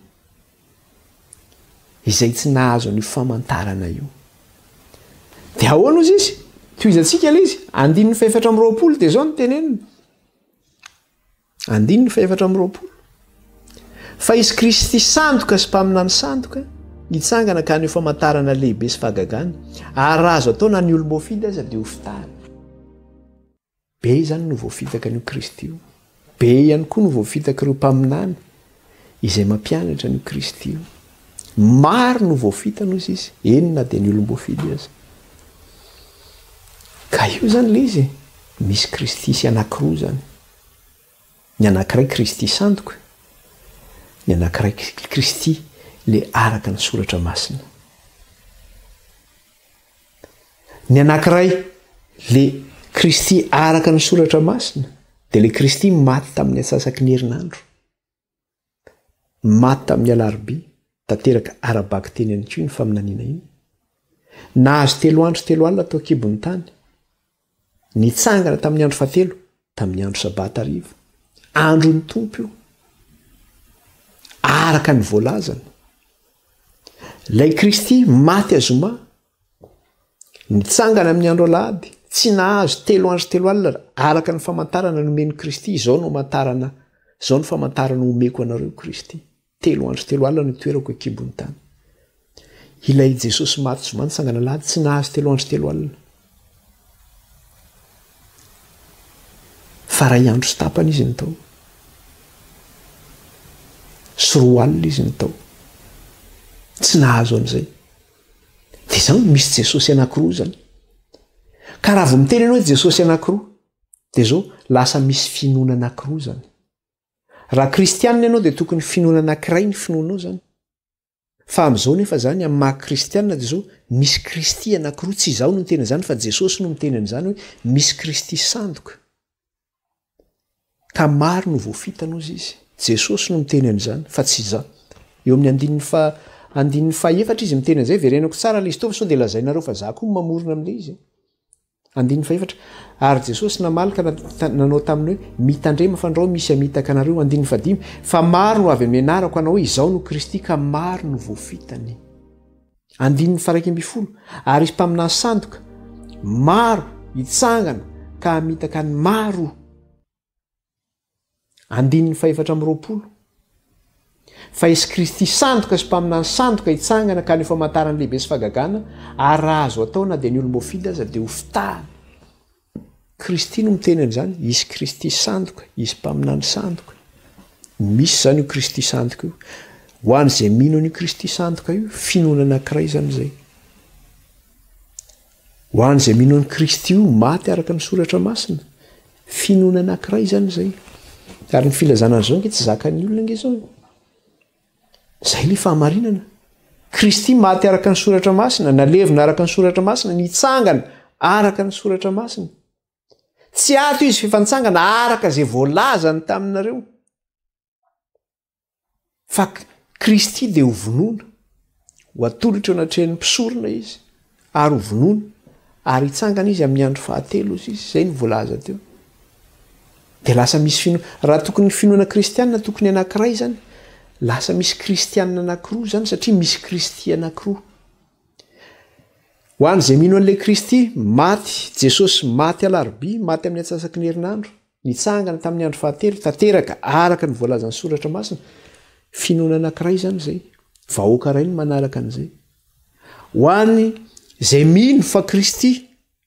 izay tsy nahazo an'io famantarana io. Dia ahoana ozy izy? Tohizantsika ilay izy, andininy fahefatra amby roapolo dia izao no tenenina. Andininy fahefatra amby roapolo. Fa hisy Kristy sandoka sy mpaminany sandoka hitsangana ka haneho famantarana lehibe sy fahagagana, ary raha azo atao na ny olom-boafidy aza dia hofitahana. Be izany no voafitaka an'io Kristy io. Be ihany koa no voafitak'ireo mpaminany izay mampianatra an'io Kristy io. Maro no voafitana hozy izy, eny na dia ny olom-boafidy aza. Ka io izany ilay izy e. Misy Kristy sy anankiroa izany. Ny anankiray Kristy sandoka, ny anankiray Kristy le araka ny soratra masina. Ny anankiray le Kristy araka ny soratra masina dia le Kristy maty tamin'ny atsasaky ny herinandro. Maty tamin'ny alarobia, tanteraka ara-bakiteny ihany koa iny faminaniana iny. Nahazo telo andro sy telo alina tao an-kibon'ny tany. Nitsangana tamin'ny andro fahatelo, tamin'ny andro sabata hariva. Andron'ny Tompo io. Araka ny voalazany. Ilay Kristy maty azoma, nitsangana amin'ny andro alahady, tsy nahazo telo andro telo alina, araka ny famantarana nomen'i Kristy, izao no hamantarana, izao no famantarana omeko anareo Kristy. Telo andro telo alina no itoerako an-kibon'ny tany. Ilay Jesosy maty zoma nitsangana alahady tsy nahazo telo andro telo alina. Fa ray andro sy tapany izy ny tao. Sy roa alina izy ny tao. Tsy nahazo an'izay. Dia izany misy Jesosy anankiroa izany. Ka raha vao miteny ianao hoe Jesosy anankiroa, dia izao lasa misy finoana anankiroa izany. Raha kristianina ianao dia tokony finoana anankiray ny finoanao izany. Fa amin'izao nefa izany, amin'ny maha kristianina dia izao, misy Kristy anankiroa, tsy izaho no miteny an'izany fa Jesosy no miteny an'izany hoe misy Kristy sandoka. Ka maro no voafitana hozy izy. Jesosy no miteny an'izany fa tsy izaho. Eo amin'ny andininy fa andininy fahefatra izy miteny an'izay, verenako tsara ilay izy teo fa sao dia lazainareo fa izaho koa no mamorona amin'ilay izy. Andininy fahefatra, Ary Jesosy namaly ka nanao taminy hoe, Mitandrema fandrao misy hamitaka anareo. Andininy fahadimy, Fa maro no avy amin'ny anarako hanao hoe, Izaho no Kristy, ka maro no voafitany. Andininy faharaika ambinifolo, Ary hisy mpaminany sandoka maro hitsangana ka hamitaka ny maro. Andininy fahefatra amby 20. Fa hisy Kristy sandoka sy mpaminany sandoka hitsangana ka haneho famantarana lehibe sy fahagagana, ary raha azo atao na dia ny olom-boafidy aza dia hofitahana. Kristy no miteny an'izany, hisy Kristy sandoka, hisy mpaminany sandoka. Misy izany io Kristy sandoka io. Ho an'izay mino an'io Kristy sandoka io, finoana anankiray izany izay. Ho an'izay mino an'i Kristy io, maty araka ny Soratra Masina. Finoana anankiray izany izay. Ary ny filazana an'izao ange tsy zakan'ny olona ange izao e. Izay ilay fahamarinana. Kristy maty araka ny Soratra Masina, nalevina araka ny Soratra Masina, nitsangana araka ny Soratra Masina. Tsy ato izy f'efa nitsangana araka izay voalazany taminareo. Fa Kristy dia ho vonoina, ho atolotra eo anatrehan'ny mpisorona Izy, ary ho vonoina, ary hitsangana Izy amin'ny andro fahatelo, hozy Izy. Izay no voalaza teo. Dia lasa misy finoana, raha tokony ny finoana kristianina tokony anankiray izany, lasa misy kristianina anankiroa izany satria misy Kristy anankiroa. Ho an'izay mino an'ilay Kristy, maty, Jesosy maty alarobia, maty amin'ny antsasaky ny herinandro, nitsangana tamin'ny andro fahatelo, tanteraka araka ny voalazan'ny Soratra Masina. Finoana anankiray izany izay. Vahoaka iray no manaraka an'izay. Ho an'ny izay mino fa Kristy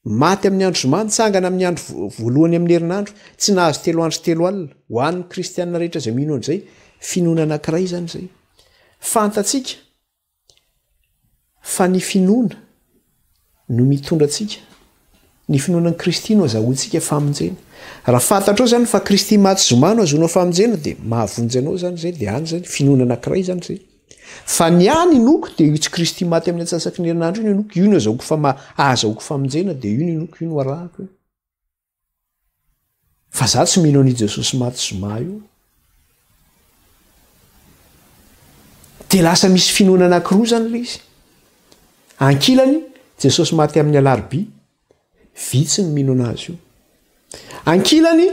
maty amin'ny andro zoma, nitsangana amin'ny andro voalohany amin'ny herinandro, tsy nahazo telo andro telo alina. Ho an'ny kristianina rehetra izay mino an'izay, finoana anankiray izany izay. Fantatsika Fa ny finoana no mitondra antsika. Ny finoana an'i Kristy no azahoantsika famonjena. Raha fantatrao izany fa Kristy maty zoma no ahazoanao famonjena dia mahavonjy anao izany izay, dia any izany, finoana anankiray izany izay. Fa ny ahy ny inoako dia io tsy Kristy maty amin'ny antsasaky ny herinandro io no inoako, io no azahoako fama- ahazahoako famonjena dia io no inoako, io no arahako io. Fa za tsy mino an'io Jesosy maty zoma io. Dia lasa misy finoana anankiroa zany ilay izy. Ankilany, Jesosy maty amin'ny alarobia, vitsy ny mino anazy io. Ankilany,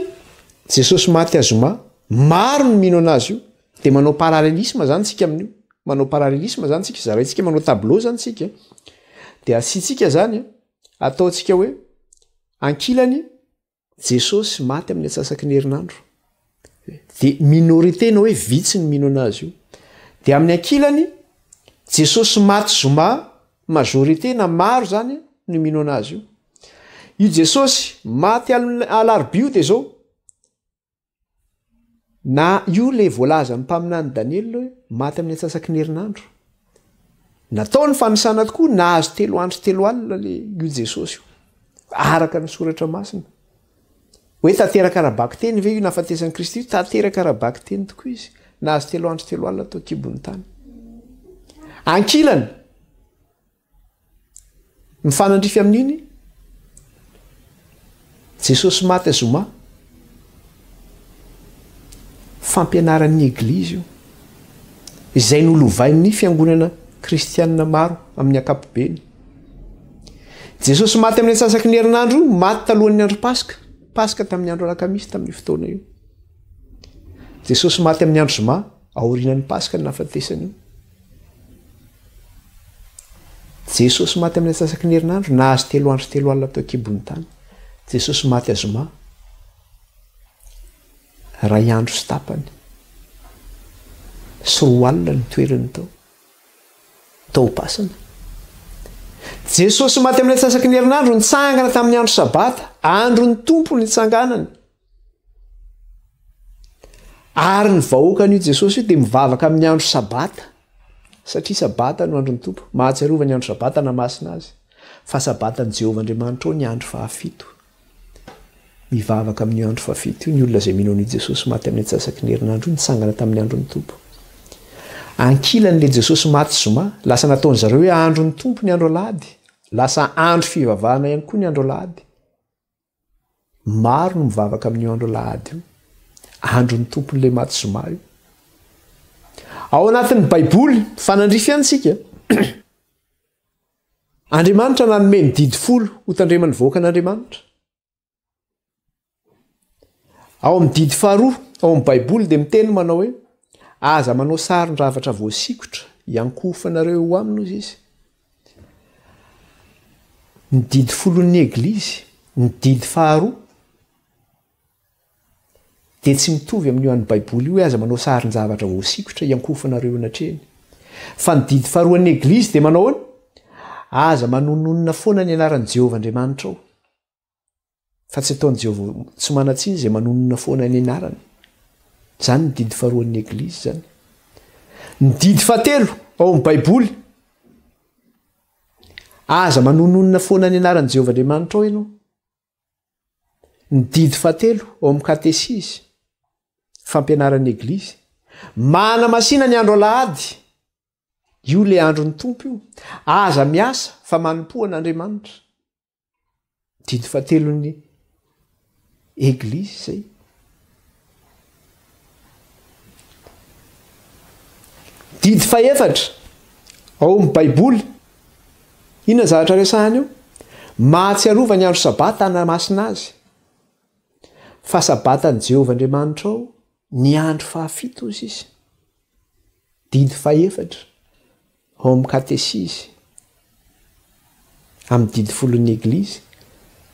Jesosy maty azoma, maro ny mino anazy io. Dia manao parallélisme zany tsika amin'io. Manao parallélisme zany tsika, zaraintsika manao tableau zany tsika. Dia asiantsika zany, ataontsika hoe Ankilany, Jesosy maty amin'ny atsasaky ny herinandro. Dia minorité na hoe vitsy ny mino anazy io. Dia amin'ny ankilany, Jesosy maty zoma, majorité na maro zany no mino anazy io. Io Jesosy maty alarobia io dia zao, Na io le voalazan'ny mpaminany Daniela hoe maty amin'ny antsasaky ny herinandro. Natao ny fanisana tokoa, nahazo telo andro sy telo alina le io Jesosy io. Araka ny soratra masina. Hoe tanteraka ara-bakiteny ve io nahafatesan'i Kristy io? Tanteraka ara-bakiteny tokoa izy. Nahazo telo andro sy telo alina tao an-kibon'ny tany. Ankilany, Mifanandrify amin'iny, Jesosy maty zoma. Fampianaran'ny Eglizy io, izay nolovain'ny fiangonana kristianina maro amin'ny ankapobeny. Jesosy maty amin'ny antsasaky ny herinandro io, maty talohan'ny andro Paska. Paska tamin'ny andro alakamisy tamin'io fotoana io. Jesosy maty amin'ny andro zoma, aorianan'ny Paska ny nahafatesany io. Jesosy maty amin'ny antsasaky ny herinandro, nahazo telo andro sy telo alina teo an-kibon'ny tany. Jesosy maty azoma, ray andro sy tapany, sy roa alina ny toerany tao, tao am-pasana. Jesosy maty amin'ny antsasaky ny herinandro, nitsangana tamin'ny andro sabata, andron'ny Tompo nitsanganany. Ary ny vahoakan'io Jesosy io dia mivavaka amin'ny andro Sabata, satria Sabata no andron'ny Tompo. Mahatsiarova ny andro Sabata namasina azy, fa Sabatan'i Jehovah Andriamanitrao ny andro fahafito. Mivavaka amin'io andro fahafito io ny olona izay mino an'io Jesosy maty amin'ny antsasaky ny herinandro io, nitsangana tamin'ny andron'ny Tompo. Ankilan'ilay Jesosy maty zoma, lasa nataon'ny zareo hoe andron'ny Tompo ny andro alahady, lasa andro fivavahana ihany koa ny andro alahady. Maro no mivavaka amin'io andro alahady io. Andron'ny Tompon'ilay maty zoma io. Ao anatin'ny Baiboly, mifanandrify ihany isika. Andriamanitra nanome ny didy folo ho tandreman'ny vahoakan'Andriamanitra. Ao amin'ny didy faharoa ao amin'ny Baiboly dia miteny manao hoe aza manao sarin-dravatra voasikotra hiankohofanareo eo aminy hozy izy. Ny didy folon'ny Eglizy, ny didy faharoa, dia tsy mitovy amin'io an'ny Baiboly io hoe aza manao sarin-javatra voasikotra hiankohofanareo eo anatrehany. Fa ny didy faharoan'ny Eglizy dia manao ahoana? Aza manononona foana ny anaran'i Jehovah Andriamanitrao. Fa tsy ataon'i Jehovah tsy manan-tsiny izay manonona foana ny anarany. Izany ny didy faharoan'ny Eglizy izany. Ny didy fahatelo ao amin'ny Baiboly. Aza manononona foana ny anaran'i Jehovah Andriamanitrao ianao. Ny didy fahatelo ao amin'ny katesizy, fampianaran'ny Eglizy. Manamasina ny andro alahady. Io le andron'ny Tompo io. Aza miasa fa manompoa an'Andriamanitra. Didy fahatelon'ny Eglizy izay. Didy fahefatra ao amin'ny Baiboly. Inona zavatra resahana eo? Mahatsiarova ny andro Sabata hanamasina azy. Fa Sabatan'i Jehovah Andriamanitrao ny andro fahafito, hoy izy. Didy fahefatra ao amin'ny katesizy, amin'ny didy folon'ny Eglizy,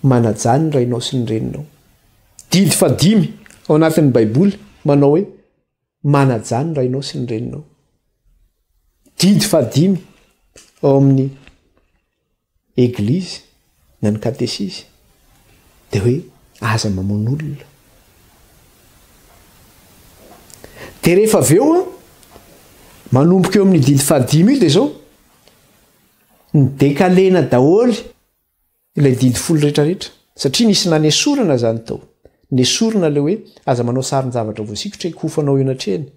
manajà ny rainao sy ny reninao. Didy fahadimy ao anatin'ny Baiboly manao hoe manajà ny rainao sy ny reninao. Didy fahadimy ao amin'ny Eglizy na ny katesizy dia hoe aza mamono olona. Dia rehefa avy eo an, manomboka eo amin'ny didy fahadimy io dia izao, ny dekalena daholo ilay didy folo rehetrarehetra, satria nisy nanesorana izany tao. Nesorina ilay hoe aza manao sarin-javatra voasikotra hikofanao eo anatrehany.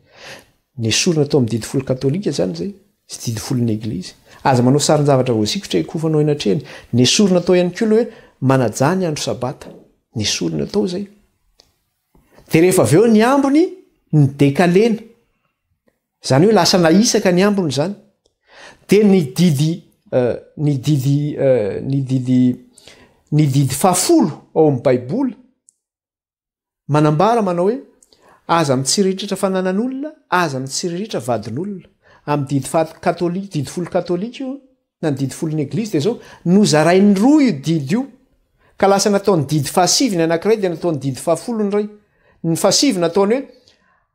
Nesorina tao amin'ny didy folo katolika izany izay, sy didy folon'ny Eglizy. Aza manao sarin-javatra voasikotra hikofanao eo anatrehany. Nesorina tao ihany koa ilay hoe manajà ny andro sabata. Nesorina tao izay. Dia rehefa avy eo ny ambiny nidekalena. Izany hoe lasa nahisaka ny ambiny izany. Dia ny didy ny didy ny didy ny didy fahafolo ao amin'ny Baiboly Manambara manao hoe, Aza mitsiriritra fananan'olona, aza mitsiriritra vadin'olona. Amin'ny didy faha katolika, didy folo katolika io, na ny didy folon'ny eglizy dia izao, nozarainy roa io didy io, ka lasa nataony didy fahasivy ny anankiray dia nataony didy fahafolo ny iray. Ny fahasivy nataony hoe,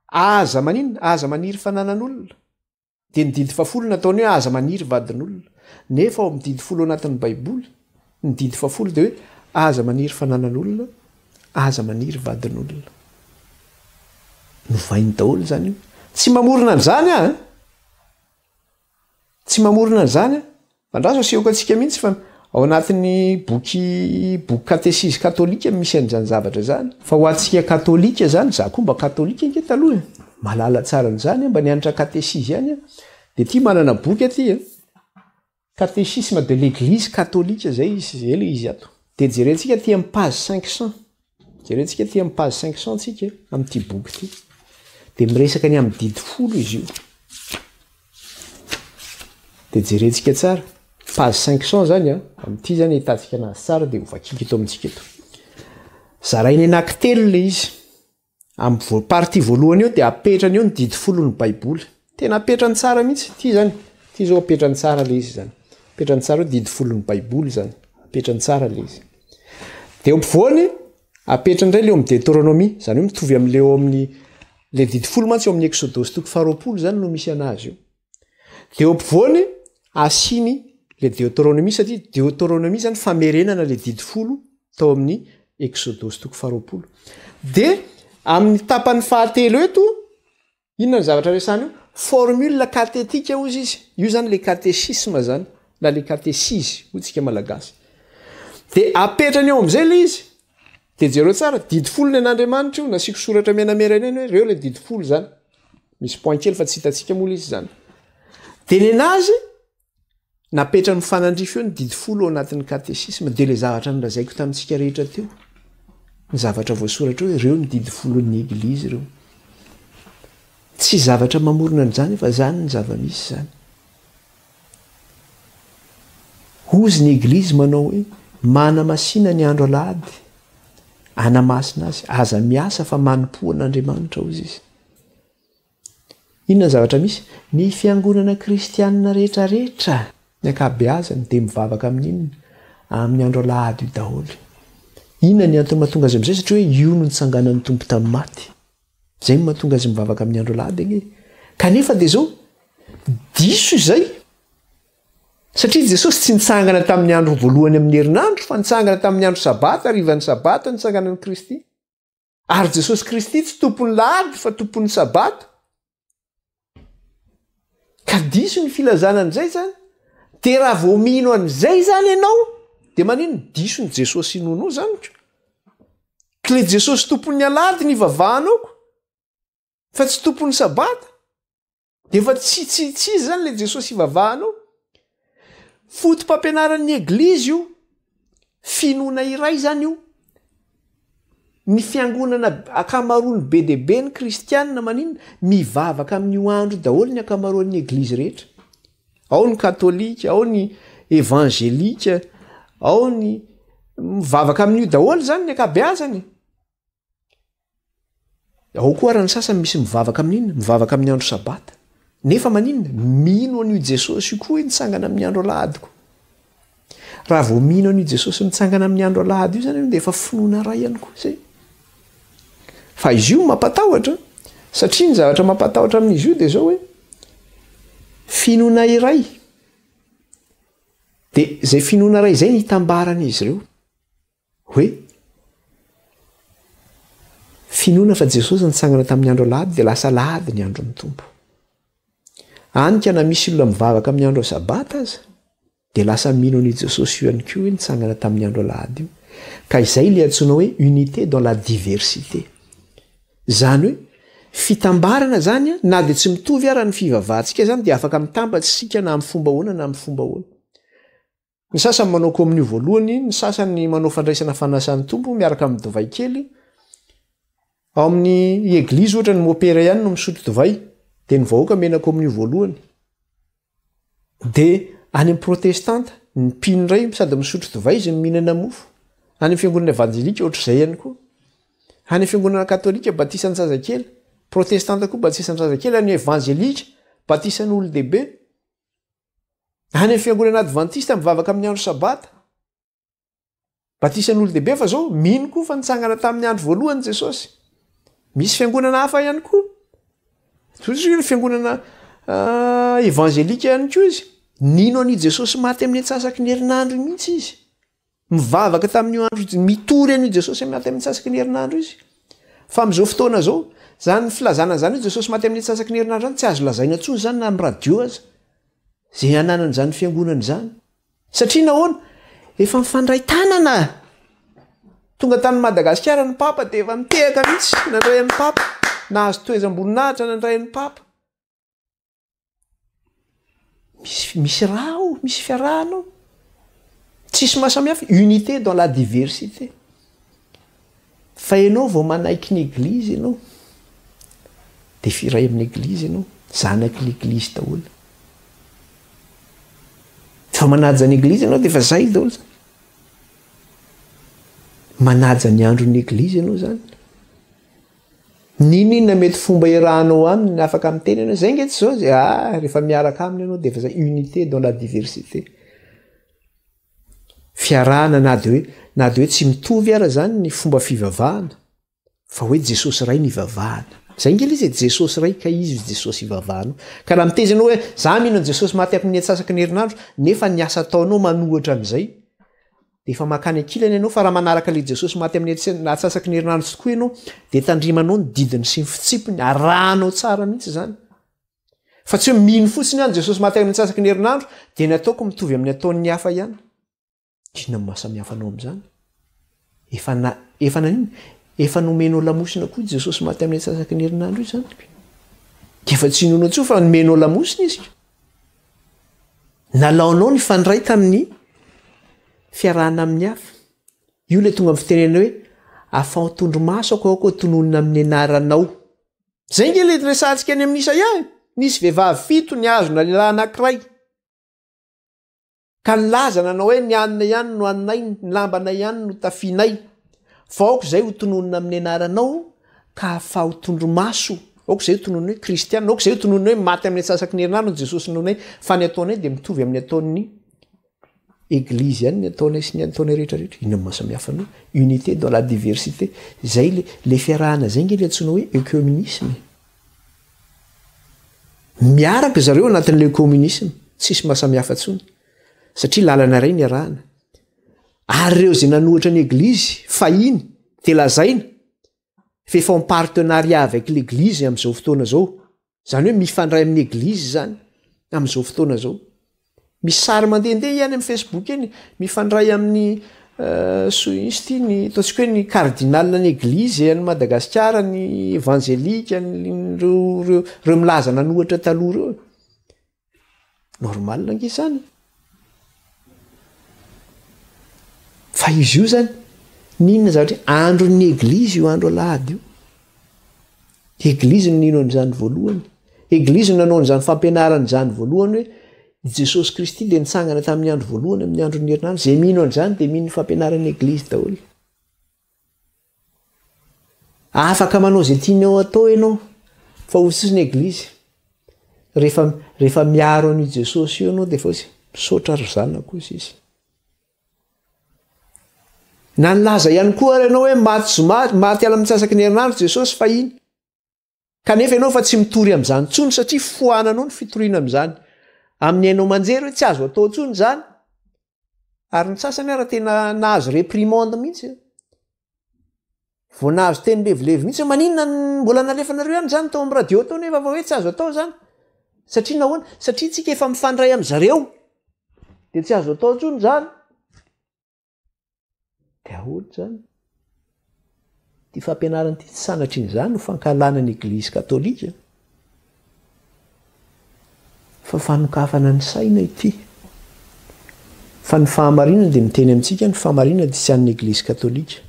aza maninona, aza maniry fananan'olona. Dia ny didy fahafolo nataony hoe aza maniry vadin'olona. Nefa ao amin'ny didy folo anatin'ny Baiboly, ny didy fahafolo dia hoe aza maniry fananan'olona, aza maniry vadin'olona. Novainy daholo izany io. Tsy mamorona an'izany aho an! Tsy mamorona an'izany aho. Andraso asehoko antsika mihitsy fa ao anatin'ny boky boky katesizy katolika misy an'izany zavatra izany. Fa ho antsika katolika izany, za koa mba katolika ange taloha e! Mahalala tsara an'izany aho, mba nianatra katesizy ihany aho. Dia ity manana boky aty e! Catéchisme de l'Eglise catholique zay izy, zay le izy ato. Dia jerentsika aty amin'ny page 500. Jerentsika aty amin'ny page 500 tsika amin'ity boky ity. Dia miresaka ny amin'ny didy folo izy io. Dia jerentsika tsara. Page 500 zany an, amin'ity zany ahitantsika anazy tsara dia hovakiko eto amintsika eto. Zarainy anankitelo le izy. Amin'ny voa- partie voalohany eo dia apetrany eo ny didy folon'ny baiboly. Tena apetrany tsara mihitsy. Ity izany, ity izao apetrany tsara ilay izy izany. Apetrany tsara eo didy folon'ny baiboly izany. Apetrany tsara ilay izy. Dia eo ampovoany, apetrany indray ilay eo amin'ny Deuteronomie. Izany hoe mitovy amin'ilay eo amin'ny ilay didy folo mantsy eo amin'ny Eksodosy toko faharoapolo izany no misy anazy io. Dia eo ampovoany, asiany ilay Deoteronomia satria Deoteronomia izany famerenana ilay didy folo tao amin'ny Eksodosy toko faharoapolo. Dia amin'ny tapany fahatelo eto, inona ny zavatra resahana eo? Formule catétique hozy izy. Io izany ilay catéchisme izany, na ilay katesizy hoy tsika malagasy. Dia apetrany eo amin'izay ilay izy. Dia jereo tsara, didy folo ny an'Andriamanitra io, nasiako soratra menamena ireny hoe ireo ilay didy folo izany. Misy point kely fa tsy hitantsika moa ilay izy izany. Dia nenazy, napetrany mifanandrify eo ny didy folo ao anatin'ny katesisma, dia ilay zavatra nolazaiko tamintsika rehetra teo. Ny zavatra voasoratra hoe ireo ny didy folon'ny eglizy ireo. Tsy zavatra mamorona an'izany fa izany ny zava-misy izany. Hozy ny Eglizy manao hoe, Manamasina ny andro alahady, anamasina azy, aza miasa fa manompoa an'Andriamanitra, hozy izy. Inona ny zavatra misy? Ny fiangonana kristianina rehetra rehetra, ny ankabeazany dia mivavaka amin'inona? Amin'ny andro alahady io daholo. Inona ny antony mahatonga azy amin'izay? Satria hoe io no nitsanganan'ny Tompo tamin'ny maty. Izay no mahatonga azy mivavaka amin'ny andro alahady ange. Kanefa dia izao, diso izay. Satria Jesosy tsy nitsangana tamin'ny andro voalohany amin'ny herinandro, fa nitsangana tamin'ny andro sabata, harivan'ny sabata nitsanganan'i Kristy. Ary Jesosy Kristy tsy tompon'ny lahady fa tompon'ny sabata. Ka diso ny filazana an'izay zany. Dia raha vao mino an'izay zany ianao, dia maninona? Diso ny Jesosy inoanao zany ko. Kle Jesosy tompon'ny alahady ny ivavahanao ko, fa tsy tompon'ny sabata. Dia efa tsy tsy tsy izy zany le Jesosy ivavahanao. Foto-pampianaran'ny Eglizy io, finoana iray zany io. Ny fiangonana ankamaroany be dia be ny kristianina maninona? Mivavaka amin'io andro io daholo ny ankamaroan'ny eglizy rehetra. Ao ny katolika, ao ny evangelika, ao ny mivavaka amin'io daholo zany ny ankabeazany. Ao koa ara ny sasany misy mivavaka amin'inona? Mivavaka amin'ny andro sabata. Nefa maninona? Mino an'io Jesosy io koa hoe nitsangana amin'ny andro alahady koa. Raha vao mino an'io Jesosy mitsangana amin'ny andro alahady io zany ianao dia efa finoana iray ihany koa izay. Fa izy io mampatahotra satria ny zavatra mampatahotra amin'izy io dia izao hoe finoana iray dia izay finoana iray izay ny hitambaran'izy ireo. Hoe finoana fa Jesosy nitsangana tamin'ny andro alahady dia lasa alahady ny andron'ny Tompo. Any ka na misy olona mivavaka amin'ny andro sabata aza dia lasa mino an'io Jesosy io ihany koa hoe nitsangana tamin'ny andro alahady io. Ka izay ilay antsoina hoe unité dans la diversité. Izany hoe fitambarana izany na dia tsy mitovy ara ny fivavahantsika izany dia afaka mitambatra isika na amin'ny fomba ahoana na amin'ny fomba ahoana. Ny sasany manao komonio voalohany, ny sasany manao fandraisana fanasan'ny Tompo miaraka amin'ny divay kely. Ao amin'ny eglizy ohatra ny mopera ihany no misotro divay, dia ny vahoaka mena komonio voalohany. Dia any amin'ny protestanta, ny mpino indray sady misotro divay izy no mihinana mofo. Any amin'ny fiangonana evanjelika ohatr'izay ihany koa. Any amin'ny fiangonana katolika batisan-jazakely, protestanta koa batisan-jazakely, any evanjelika batisan'olon-dehibe. Any amin'ny fiangonana advantista mivavaka amin'ny andro sabata. Batisan'olon-dehibe fa zao mino koa fa nitsangana tamin'ny andro voalohany Jesosy. Misy fiangonana hafa ihany koa. Toy ny fiangonana ah, evangelika ihany koa izy. Nino an'i Jesosy maty amin'ny antsasaky ny herinandro mihitsy izy. Mivavaka tamin'io andro io, mitory an'io Jesosy maty amin'ny antsasaky ny herinandro izy. Fa amin'izao fotoana izao, izany filazana izany hoe Jesosy maty amin'ny antsasaky ny herinandro izany tsy azo lazaina intsony izany na amin'ny radio aza. Izay ananan'izany fiangonana izany. Satria nahoana? Efa mifandray tanana. Tonga tany Madagasikara ny Papa dia efa nitehaka mihitsy nandray an'ny Papa. Nahazo toezam-boninahitra nandray an'ny Papa. Misy, misy raha ao, misy fiarahana ao. Tsisy mahasamihafa, unité dans la diversité. Fa ianao vao manaiky ny eglizy ianao, dia firay amin'ny eglizy ianao, zanaky ny eglizy daholo. Vao manaja ny eglizy ianao dia efa zay daholo zany. Manaja ny andron'ny eglizy ianao zany. N'inon'inona mety fomba iarahanao aminy, afaka miteny ianao, zay nge tsy zao, zay, ah, rehefa miaraka aminy ianao dia efa zay, unité dans la diversité. Fiarahana na dia hoe na dia hoe tsy mitovy ara zany ny fomba fivavahana fa hoe Jesosy Ray no ivavahana. Zay nge le izy e, Jesosy Ray ka izy io Jesosy ivavahanao. Ka raha miteny ianao hoe za mino an'i Jesosy maty amin'ny antsasaky ny herinandro nefa ny asa ataonao manohitra an'izay dia efa mankany ankilany ianao fa raha manaraka le Jesosy maty amin'ny antsasaky ny herinandro tokoa ianao dia tandrimanao ny didiny sy ny fitsipiny, arahanao tsara mihitsy izany. Fa tsy hoe mino fotsiny aho Jesosy maty amin'ny antsasaky ny herinandro dia ny ataoko mitovy amin'ny ataon'ny hafa ihany. Inona no mahasamihafa anao amin'izany? Efa na efa naninona? Efa nomenao lamosina koa Jesosy maty amin'ny antsasaky ny herinandro io izany. Dia efa tsy inoanao intsony fa nomenao lamosina izy. Nalaonao nifandray tamin'ny fiarahana amin'ny hafa. Io ilay tonga amin'ny fitenenana hoe afaho tondromaso aho aoka ho tononina amin'ny anaranao. Zay nge le resahantsika any amin'ny Isaia e! Nisy vehivavy fito nihazona lehilahy anankiray, ka nilaza nanao hoe, Ny haninay ihany no haninay, ny lambanay ihany no tafianay. Fa aoka izay ho tononina amin'ny anaranao, ka afaho tondromaso. Aoka izay ho tononina hoe kristiana, aoka izay ho tononina hoe maty amin'ny antsasaky ny herinandro ny Jesosy ninoanay, fa ny ataonay dia mitovy amin'ny ataon'ny Eglizy ihany ny ataonay sy ny ataonay rehetra rehetra. Inona no mahasamihafa anao? Unité dans la diversité. Zay le le fiarahana zay nge le antsoina hoe œcuménisme e. Miaraka zareo anatin'le œcuménisme, tsisy mahasamihafa tsony. Satria lalana iray niarahana. Ary ireo izay nanohitra ny eglizy fahiny dia lazaina fa efa en partenariat avec l'église amin'izao fotoana izao. Izany hoe mifandray amin'ny eglizy izany amin'izao fotoana izao. Misy sary mandehandeha ihany amin'ny Facebook eny, mifandray amin'ny eh, izy ity ny ataontsika hoe ny cardinal ny eglizy any Madagasikara, ny evanjelika, ireo ireo ireo milaza nanohatra taloha ireo. Normal ange izany. Fa izy io zany, n'inona zavatra, andron'ny eglizy io andro alahady io. Eglizy no nino an'izany voalohany. Eglizy no nanao an'izany fampianarana izany voalohany hoe i Jesosy Kristy dia nitsangana tamin'ny andro voalohany amin'ny andron'ny herinandro. Izay mino an'izany dia mino ny fampianaran'ny eglizy daholo. Afaka manao izay tianao atao ianao fa ho sisa ny eglizy. Rehefa rehefa miaro an'io Jesosy io ianao dia efa hoe misaotra ry zanako hoy izy. Na nilaza ihany koa ary ianao hoe maty zoma, maty ala mitsasaky ny herinandro Jesosy fahiny. Kanefa ianao efa tsy mitory amin'izany intsony satria foananao ny fitoriana amin'izany. Amin'ny haino aman-jery hoe tsy azo atao intsony izany. Ary ny sasany ara tena nahazo reprimande mihitsy. Vao nahazo teny levilevy mihitsy hoe maninona mbola nalefanareo ihany izany tao amin'ny radio tao nefa fa hoe tsy azo atao izany. Satria nahoana? Satria tsika efa mifandray amin'ny zareo. Dia tsy azo atao intsony izany. Dia ahoana izany? Ity fampianarana ity tsy sanatrian'izany ho fankahalana ny Eglizy katolika fa fanokafana ny saina ity. Fa ny fahamarinana dia miteny amintsika ny fahamarinana dia tsy an'ny Eglizy katolika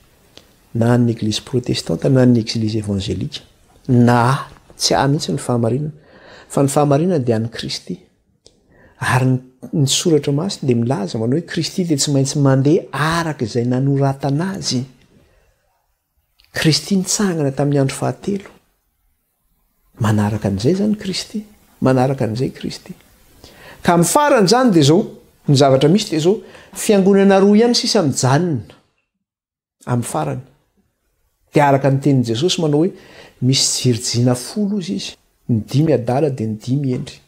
na an'ny Eglizy protestanta na an'ny Eglizy evangelika na tsy ahy mihitsy ny fahamarinana fa ny fahamarinana dia an'i Kristy. Ary ny Soratra Masina dia milaza manao hoe Kristy dia tsy maintsy mandeha araka izay nanoratana azy. Kristy nitsangana tamin'ny andro fahatelo. Manaraka an'izay izany Kristy. Manaraka an'izay Kristy. Ka amin'ny farany izany dia izao, ny zavatra misy dia izao, fiangonana roa ihany sisa mijanona. Amin'ny farany, dia araka ny tenin'i Jesosy manao hoe, Misy virjina folo hozy izy, ny dimy adala dia ny dimy hendry.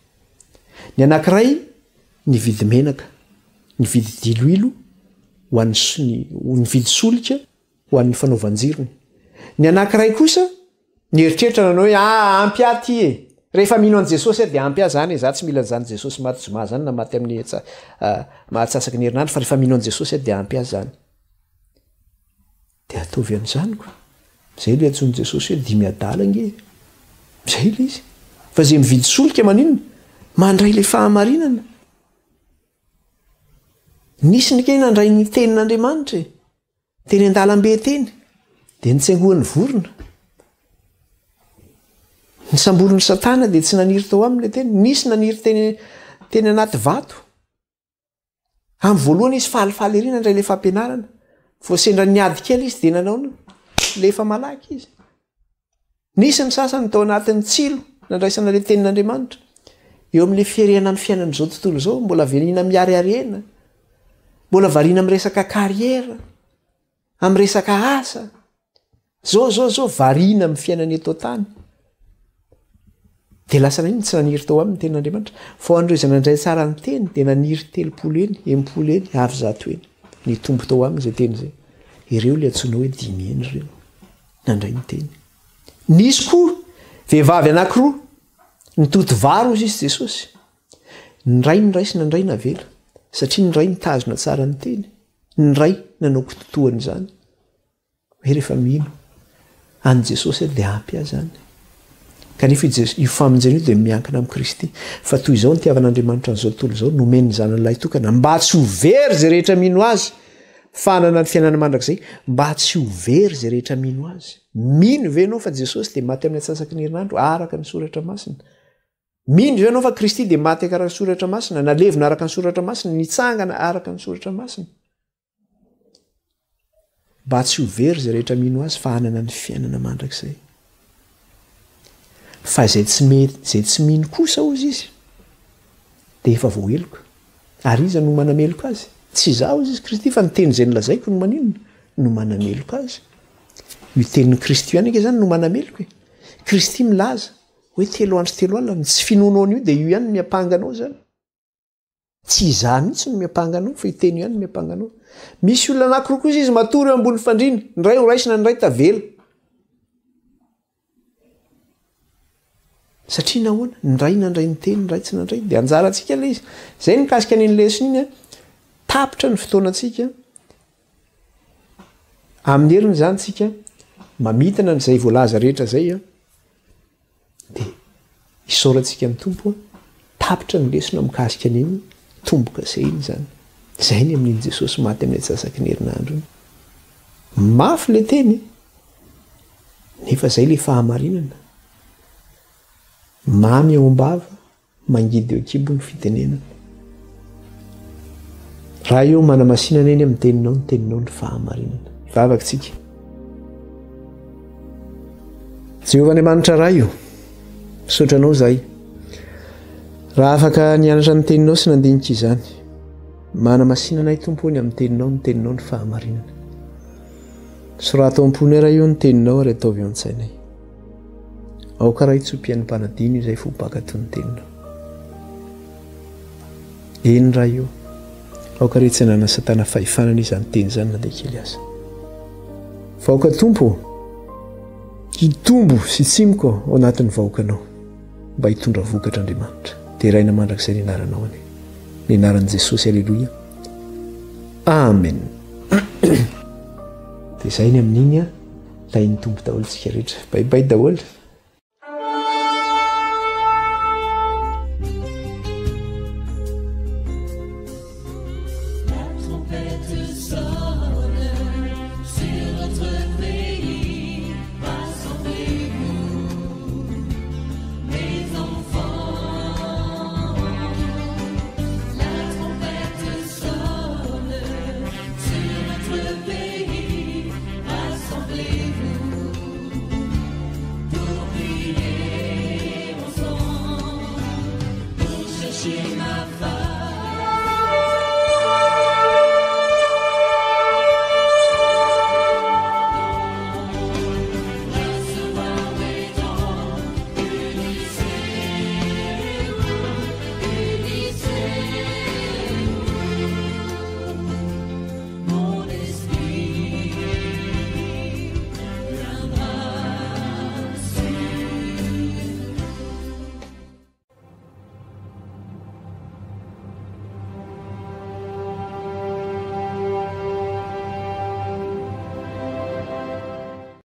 Ny anankiray nividy menaka, nividy diloilo ho an'ny nividy solika ho an'ny fanaovan-jirony. Ny anankiray kosa nieritreritra nanao hoe, Ah, ampy ahy ity e! Rehefa mino an'i Jesosy aho dia ampy ahy zany e, za tsy mila an'izany Jesosy maty zoma zany na maty amin'ny mahatsasaky ny herinandro fa rehefa mino an'i Jesosy aho dia ampy ahy zany. Dia ataovy an'izany ko. Zay le antsoin'i Jesosy hoe dimy adala ange e. Zay le izy. Fa zay mividy solika maninona? Mandray le fahamarinana. Nisy nge nandray ny tenin'Andriamanitra e. Teny an-dalambe teny. Dia nitsengohan'ny vorona. Nisamborin'i Satana dia tsy naniry tao aminy le teny. Nisy naniry teny teny anaty vato. Amin'ny voalohany izy falifaly ery nandray ilay fampianarana. Vao sendra niady kely izy dia nanao ny lefa malaky izy. Nisy ny sasany tao anatin'ny tsilo nandraisana ilay tenin'Andriamanitra. Eo amin'ilay fierena amin'ny fiainan'izao tontolo izao, mbola variana miariariena, mbola variana amin'ny resaka carrière, amin'ny resaka asa. Zao zao zao variana amin'ny fiainana eto an-tany. Dia lasa naninona tsy naniry tao aminy ny tenin'Andriamanitra. Fa ho an'ireo izay nandray tsara ny teny dia naniry 30 heny, 60 heny, ary 100 heny. Nitombo tao aminy izay teny izay. Ireo ilay antsoina hoe dimy heny ireo. Nandray ny teny. Nisy koa vehivavy anankiroa nitoto vary hozy izy Jesosy. Ny iray noraisina, ny iray navela. Satria ny iray nitazona tsara ny teny, ny iray nanao kitotoana izany. Hoe rehefa mino an'i Jesosy aho dia ampy ahy izany. Kanefa io Jes- io famonjena io dia miankina amin'i Kristy. Fa toy izao nitiavan'Andriamanitra an'izao tontolo izao, nomeny ny Zanany lahitokana, mba tsy ho very izay rehetra mino Azy, fa hanana ny fiainana mandrakizay, mba tsy ho very izay rehetra mino Azy. Mino ve ianao fa Jesosy dia maty amin'ny antsasaky ny herinandro, araka ny Soratra Masina? Mino ve ianao fa Kristy dia maty araka ny Soratra Masina, nalevina araka ny Soratra Masina, nitsangana araka ny Soratra Masina? Mba tsy ho very izay rehetra mino Azy fa hanana ny fiainana mandrakizay. Fa izay tsy mety, izay tsy mino kosa hozy izy dia efa voaheloka. Ary iza no manameloka azy? Tsy izaho hozy izy Kristy fa ny teny izay nolazaiko no maninona? No manameloka azy. Io tenin'i Kristy io ihany ange izany no manameloka e. Kristy milaza hoe telo andro telo alina, ny tsy finoanao an'io dia io ihany no miampanga anao izany. Tsy izaho mihitsy no miampanga anao fa io teny io ihany no miampanga anao. Misy olona anankiroa kosa izy matory eo ambony fandriana, ny iray ho raisina, ny iray tavela. Satria nahoana? Ny iray nandray ny teny, ny iray tsy nandray. Dia anjarantsika ilay izy. Izay ny mikasika an'iny lesona iny an. Tapitra ny fotoanantsika. Amin'ny heriny izany tsika mamitana an'izay voalaza rehetra izay an. Dia isaorantsika ny Tompo an, tapitra ny lesona mikasika an'iny tombo-kase iny izany. Izay ny amin'iny Jesosy maty amin'ny antsasaky ny herinandro iny. Mafy ilay teny, nefa izay ilay fahamarinana. Mamy ao am-bava, Mangidy eo an-kibo ny fitenenana. Ray ô, manamasina anay ny amin'ny teninao, ny teninao ny fahamarinana. Hivavaka isika. Jehovah Andriamanitra Ray ô, misaotra anao izahay. Raha afaka nianatra ny teninao sy nandinika izany. Manamasina anay Tompo ô ny amin'ny teninao, ny teninao ny fahamarinana. Sorato ao am-ponay Ray ô ny teninao ary ataovy ao an-tsainay. Aoka Ray tsy ho mpihaino mpanadino izay fo mpankatò ny teninao. Eny Ray o, aoka re tsy hananan'i Satana fahefana anie izany teny izany na dia kely aza. Fa aoka Tompo o, hitombo sy tsimoka ao anatin'ny vahoakanao mba hitondra vokatra Andriamanitra. Deraina mandrakizay ny anaranao anie. Ny anaran'i Jesosy Aleloia. Amen. Dia izay ny amin'iny an. Tahin'ny Tompo daholo tsika rehetra. Bye bye daholo. Pour prier ensemble, pour chercher ma face.